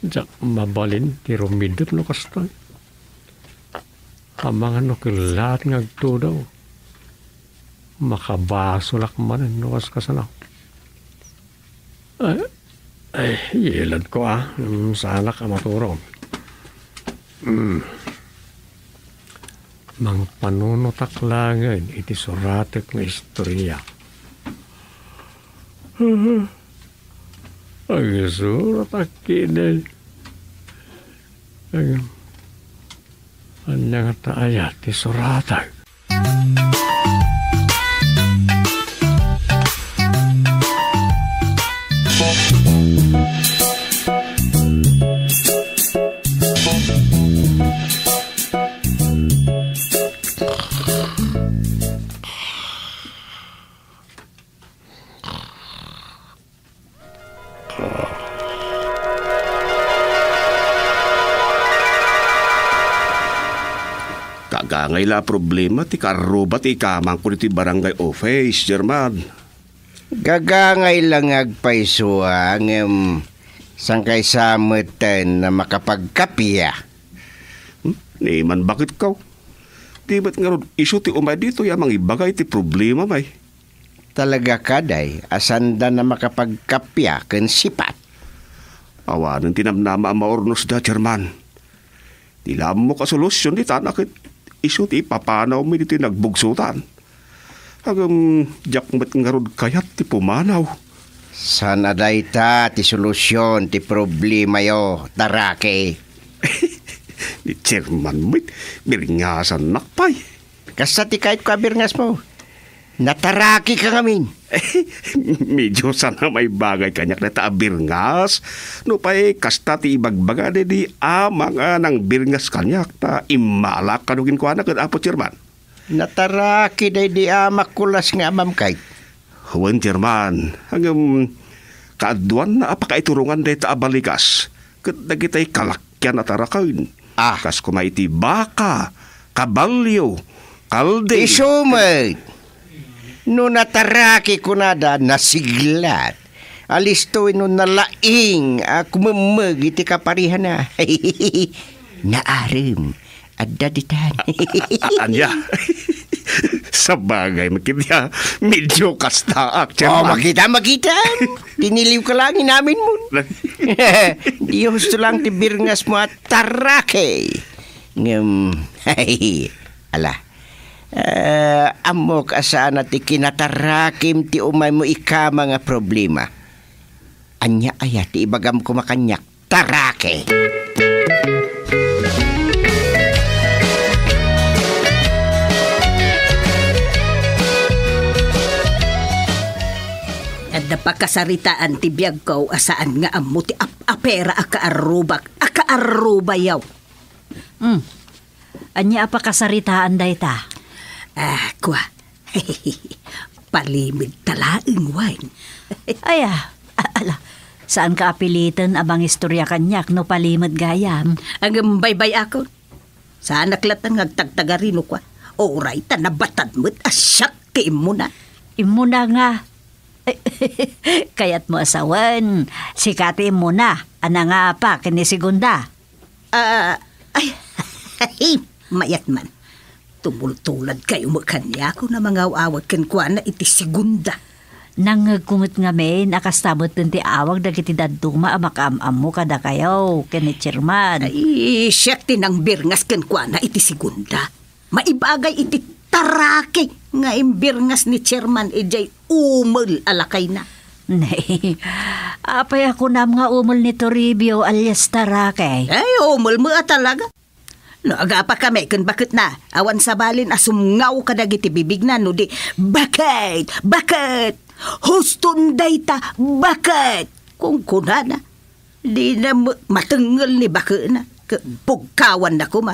Diak mabalin ti rumidek no kastoy. Amangan no kellaat nga agtudo. Makabasolak manen no kas-, kasano. Ay, ay, yilad ko, ah. Mm, saanak a maturog. Mm. Mangpanunotak laengen iti suratek nga istorya. Agsuratak ketdi. Ag-, ania ngata aya ti suratak? Gagangay la a problema ti kaarruba ti ikamangko ditoy barangay office, Chairman. Gagangay la nga agpayso, ngem saan kaysa metten a makapagkappia? Hmm? Ni man baketko. Di met ngarud isu ti umay ditoy a mangibagay ti problema, may. Talaga kadi a saanda a makapagkappia ken sipat? Awanen ti namnama a maurnosda, Chairman. Ti la ammok a solusion ditan a ket isu ti ipapanawmi ditoy nagbugsotan. Ngem diak met ngarud kayat ti pumanaw. Saan a dayta ti solusion ti problemayo, Taraki? Ni Chairman met, birngasannak pay. Kasta ti kayatko a birngasmo. Natarakika ngamin. Medyo saan a maibagay kaniak dayta a birngas. Nupay kasta ti ibagbaga daydi amak a nangbirngas kaniak ta immalaak kano kenkuana ket Apo Chairman. Nataraki daydi amak kulas nga amam kayat. Wen, Chairman. Ngem, kaaduanna a pakaiturongan dayta a balikas ket dagitay kalak- kian a taraken. Ah. Kas koma iti baka, kabalio, kaldi. Isu met. No nataraki kunada, nasiglat. Alisto wenno nalaing a kumemmeg iti kaparihana. Naaram. Adda ditan. A-, a-, ania? Sabagay, makita, medyo kastaak, Oh, Chairman. Makita, makita. Tiniliw ka lang, inamin mo. Dios to lang ti birngas mo at tarake. Ngem, ala. Eh, ammok a saan a ti kinatarakim ti umay mo ikama nga problema. Ania aya ti ibagam koma kaniak? Tarake. Adda pakasaritaan ti biagko a saan nga ammo ti ap-apera a kaarrubak, a kaarrubayo. Hmm. Ania a pakasaritaan dayta? Ah, kua. Palimedta laeng, wen. Aya, a-, ala, saanka a piliten a mangistorya kaniak no palimed gayam. Ngem baybay-akon. Saanak latta nga agtagtagari no kua. Uray ta nabatad met a siak ti immuna. Immuna nga. Kayatmo a sawen, sika ti immuna a nangapa ken ni Segunda. Ah, ay, mayat man. Tumultuladkayo met kaniak a mangaw-awag kenkuana iti Segunda. Nangngegko met ngamin a kasta metten ti awag dagiti dadduma a makaam-ammo kadakayo ken ni Chairman. Ay, siak ti nangbirngas kenkuana iti Segunda. Maibagay iti tarake nga imbirngas ni Chairman idiay umel a lakayna. Nay, apay a kunam nga umel ni Toribio alias Tarake? Ay, umel met a talaga. No agapa kami ken baketna, awan sabalin a sumngaw kadagiti bibigna no di, "Baket! Baket! Huston dayta! Baket!" kunkunana. Dina ma-, matengngel ni baketna, ket bugkawanna koma.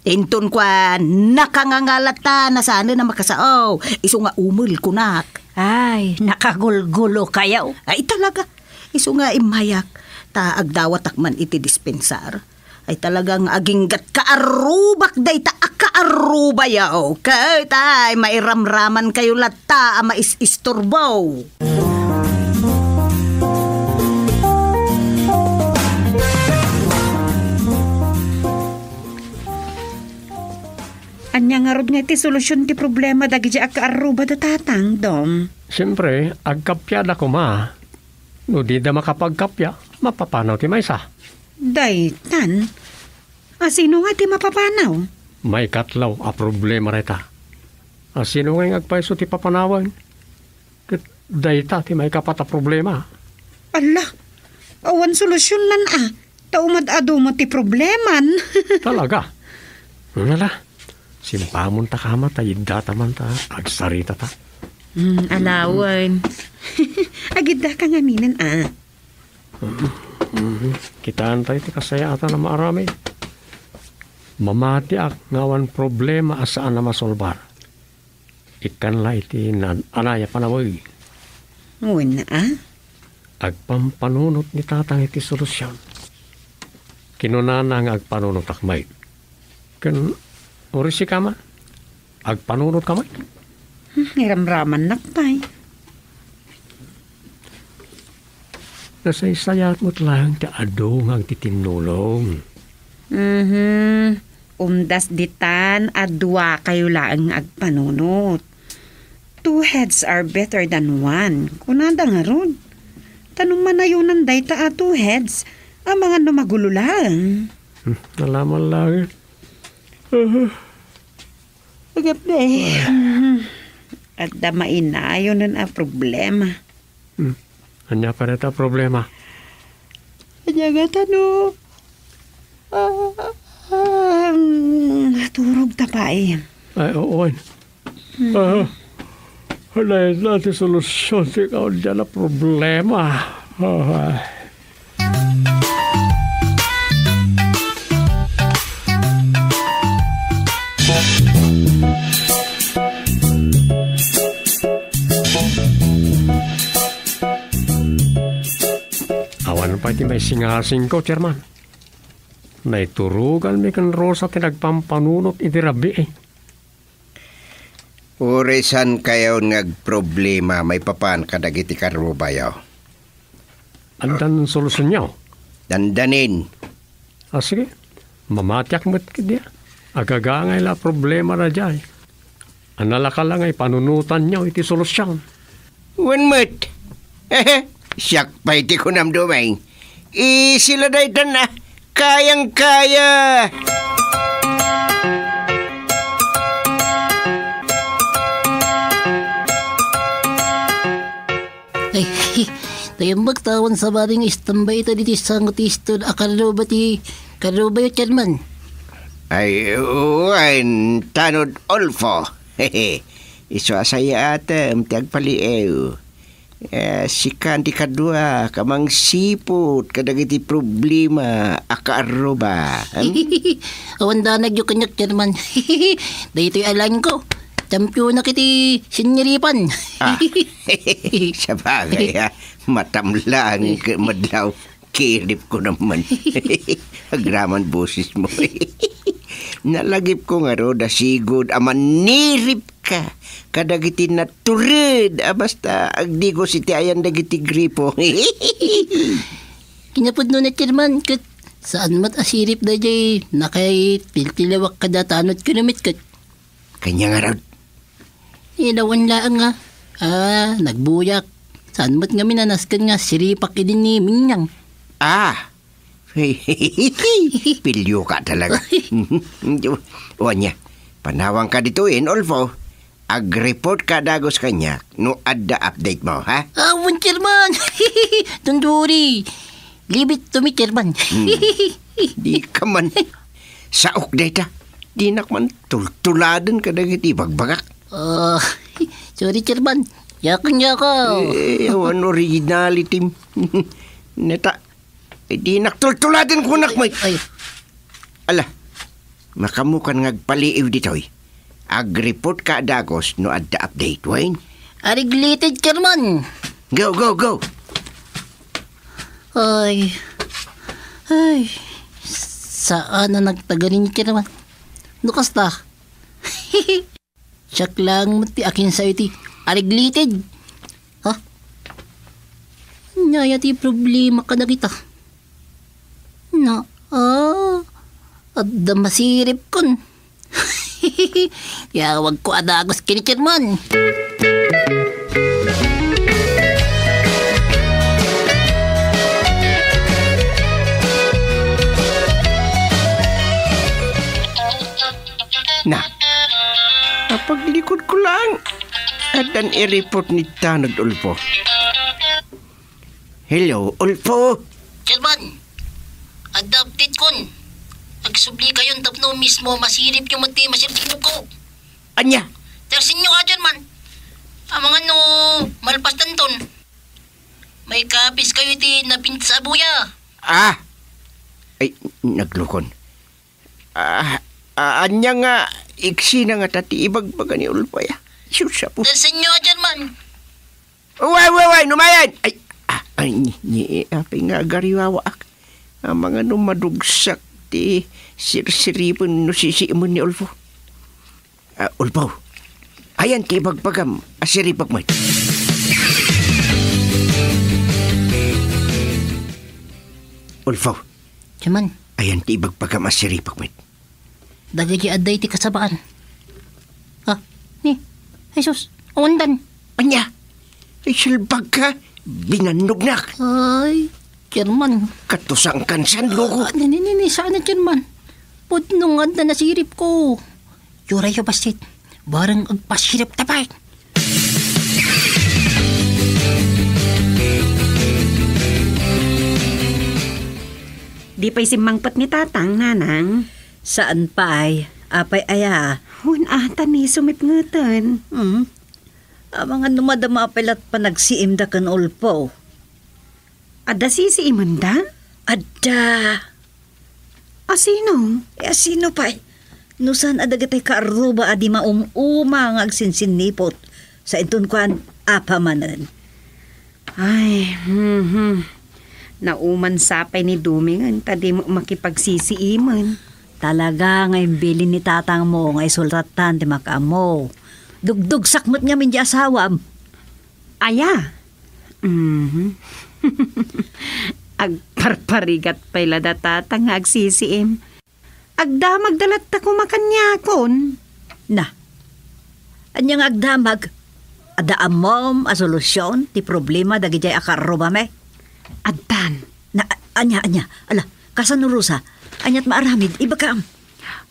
Inton kua, nakangangalatta, nasanen a makasao. Isu nga umel, kunak. Ay, nakagulgulokayo. Ay, talaga. Isu nga immayak, ta agdawatak man iti dispensar. Ay, talaga nga aginggat kaarrubak dayta a kaarrubayo. Ket, ay, mairamramankayo latta a mais-isturbo. Ania ngarud nga iti solusion ti problema dagiti agkaarruba da tatang, Dong? Siempre, agkappiada koma. No dida makapagkappia, mapapanaw ti maysa. Daytan? A sino nga ti mapapanaw? Maikatlo a problema dayta. A sino nga agpayso ti papanawen? Ket dayta ti maikapat a problema. Alla, awan solusion man a, ta umad-adu met ti probleman. Talaga? Nala, simpamonta kama ta iddata man ta agsaritata. Hmm, alawan. Agiddaka ngaminen a. Mhm. Kitaanta iti kasayaatan a maaramid. Mamatiak nga awan problema a saan a masolbar. Ikkan la iti naan-anay a panawen. Wen a? Agpampanunot ni tatang iti solusion. Kinunana nga agpanunotak met. Ken, uray sika man, agpanunotka met. Hmm, iramramannak pay. Nasaysayaat met laeng ti adu nga agtitinnulong. Mhm. Umdas ditan a duakayo laeng nga agpanunot. "Two heads are better than one," kunada ngarud. Ta no manayonan dayta a two heads, amangan no magulo laeng. Hmm, alaman laeng. Agapde. Adda mainayonen a problema. Hmm. Ania pay dayta a problema? Ania ngata no, ah, ah, naturog ta pay. Ay, oo, ay. Hmm. Ah, dayta ti solusion ti kaadian a problema. Ah. Awan pay ti maisingasingko, Chairman. Naituroganmi ken Rosa ti nagpampanunot iti rabii. Uray saan kayon nga agproblema maipapan kadagiti karrubayo. Addan solusionyo? Dandanin. Ah, sige. Mamatiak met kadi. Agagangay la a problema daydiay. Ania la kadi nga ipanunotanyo iti solusion? Wen met. Siak pay ti kunam, Dumeng. Isila daytan a kayang-kaya. Ay, tayambak tawan sabali nga istambay ita diti sango ti istor a karruba ti karrubayo, Chairman. Ay, wen, Tanod Ulfo. Isu a sayaatem ti agpaliiw. Eh, sikan ti kaduak a mangsipud kadagiti problema a kaarruba. Hmm? Awan danagyo kaniak, Chairman. Daytoy a laengko. Championak iti siniripan. Ah. Sabagay, ah. Matamlang ket madlaw. Kiripko naman. Agraman bosesmo. Nalagipko ngarud a sigud a maniripka kadagiti natured a basta agdigos iti ayan dagiti gripo. Kinapudno na, Chairman, ket saan met a sirip daydiay nakaitiltilawak kada tanod ket no met ket. Kaniak ngarud. Ilawan laeng nga. Ah, nagbuyak. Saan met ngamin a nasken nga siripak idi ni Minyang? Ah. Pilioka talaga. O ania, panawanka ditoyen, Ulfo. Agreportka a dagus kaniak no adda updatemo, ha? Awan, Chairman. Don't worry. Leave it to me, Chairman. Hmm. Dika man. Saok dayta. Dinak man tultuladen kadagiti ibagbagak. Ah, sorry, Chairman. Yakan, yaka. Eh, awan originality. Neta, eh, dinak tultuladen kunak, Mike. Ay. Ala, makamukan nga agpaliiw ditoy. Agreportka a dagus no adda update, wen? Arigleted, Chairman. Go, go, go. Ay. Ay. Saan a nagtagarin, Chairman? No kasta? Siak laeng met ti akinsayo ti arigleted. Ha? Ania aya ti problema kadagita? Na, ah, adda masiripkon. Yawagko a dagus ken ni Chairman. Na, apaglikudko laeng. Addan i-report ni Tanod Ulfo. Hello, Ulfo. Chairman, adda update kon. Agsubli kayon tapno mismo masiripyo met ti masiripsiripko. Ania? Tersenyo a, Chairman. Amangan no malpas tanton. Maikapis kayo iti napintas a buya. Ah! Ay, naglukon. Ah, ah, ania nga iksina ngata ti ibagbaga ni Ulfo, ya? Sus, Apo. Tersenyo a, Chairman. Way, way, way, numayen! Ay, ah, ay, ni, ni, apay nga agariwawaak. Amangan no madugsak ti sirsiripen no sisiimen ni Ulfo. Ah, Ulfo, ayan ti ibagbagam a siripak met. Ulfo. Chairman. Ayan ti ibagbagam a siripak met. Dagiti adda iti kasabaan. Ah, ni, Jesus, awandan. Ania? Ay, salbag ka. Binannognak. Ay, Chairman. Katusankan san, loko. Ah, ni, ni, ni, ni, saan na, Chairman? Pudno nga adda nasirip ko. Yurayo bassit. Barang agpasirip ta pay. Di pay simmangpet ni Tatang, Nanang? Saan pay? Apay aya? Wen ata ni sumipngeten. Hmm. Amangan no madama pay lat panagsiimda ken Ulpo. Adda sisiimenda? Adda. Asino? Eh, asino pay? No saan a dagitay kaarruba a di maum-uma nga agsinsinnipot, sa inton kuan, apa manen? Ay, mhm. Nauman sa pay ni Dumingen ta di mo makipagsisiimen. Talaga nga imbilin ni tatang mo nga isulrattan ti makaammo. Dugdugsak met ngamin di asawam. Aya? Mhm. Agparparigat pay la da tatang nga agsisiim. Agdamag da latta koma kaniakon. Na, ania nga agdamag? Adda ammom a solusion ti problema dagidiay a karrubami? Addan. Na, a-, ania, ania? Ala, kasano, Rosa? Aniat maaramid? Ibagam.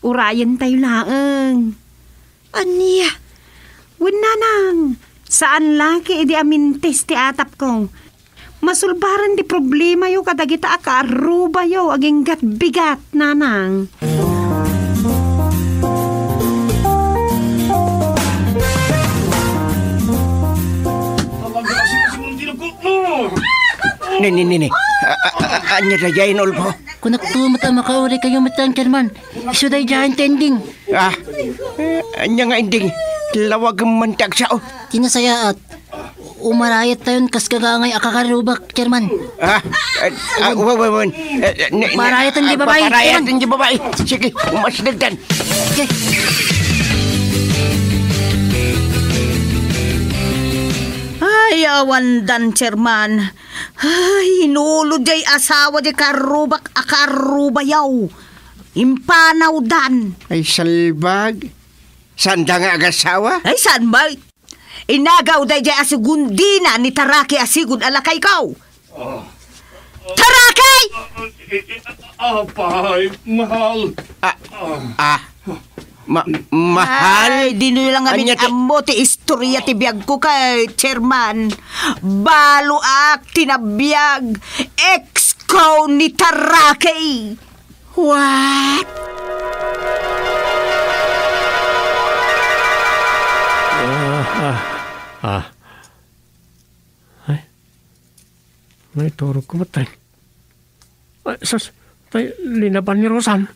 Urayentayo laeng. Ania? Wen, nanang, saan la ket idi amintis ti atapko. Masulbaran ti problemayo kadagita a kaarrubayo aginggat bigat, nanang. Ni, ni, ni, ni. A, a, a, ania daydiay, Ulpo? Kunakto met a makaurikayo met, Chairman. Isu daydiay ti ending. Ah, ania nga ending? Lawagem man ti agsao. Ti nasayaat, umarayattayon kas gagangay a kakarrubak, Chairman. Ah, ah, ah, wen, wen, wen. Eh, eh, ni, ni, Parayatan di ah, babae, paparayatan Chairman. Di babae. Sige, umasdagdan. Okay. Ay, awandan, Chairman. Ay, inulo diay asawa diay karrubak a karrubayaw. Impanawdan. Ay, salbag. Saanda nga agasawa? Ay, saan met? Inagaw daydiay a segundina ni Taraki a sigud a lakayko. Ah. Taraki! Ah, eh, eh, apay, mahal. Ah, ah, ma-, mahal? Ay, dinoy lang amin ammo ti istorya ti biagko kay Chairman. Baloak ti nabiag, ex ko ni Taraki. What? Ah, ah, ah. Ay. Naiturog ko met, tay. Ay, sus, tay, linaban ni Rosan.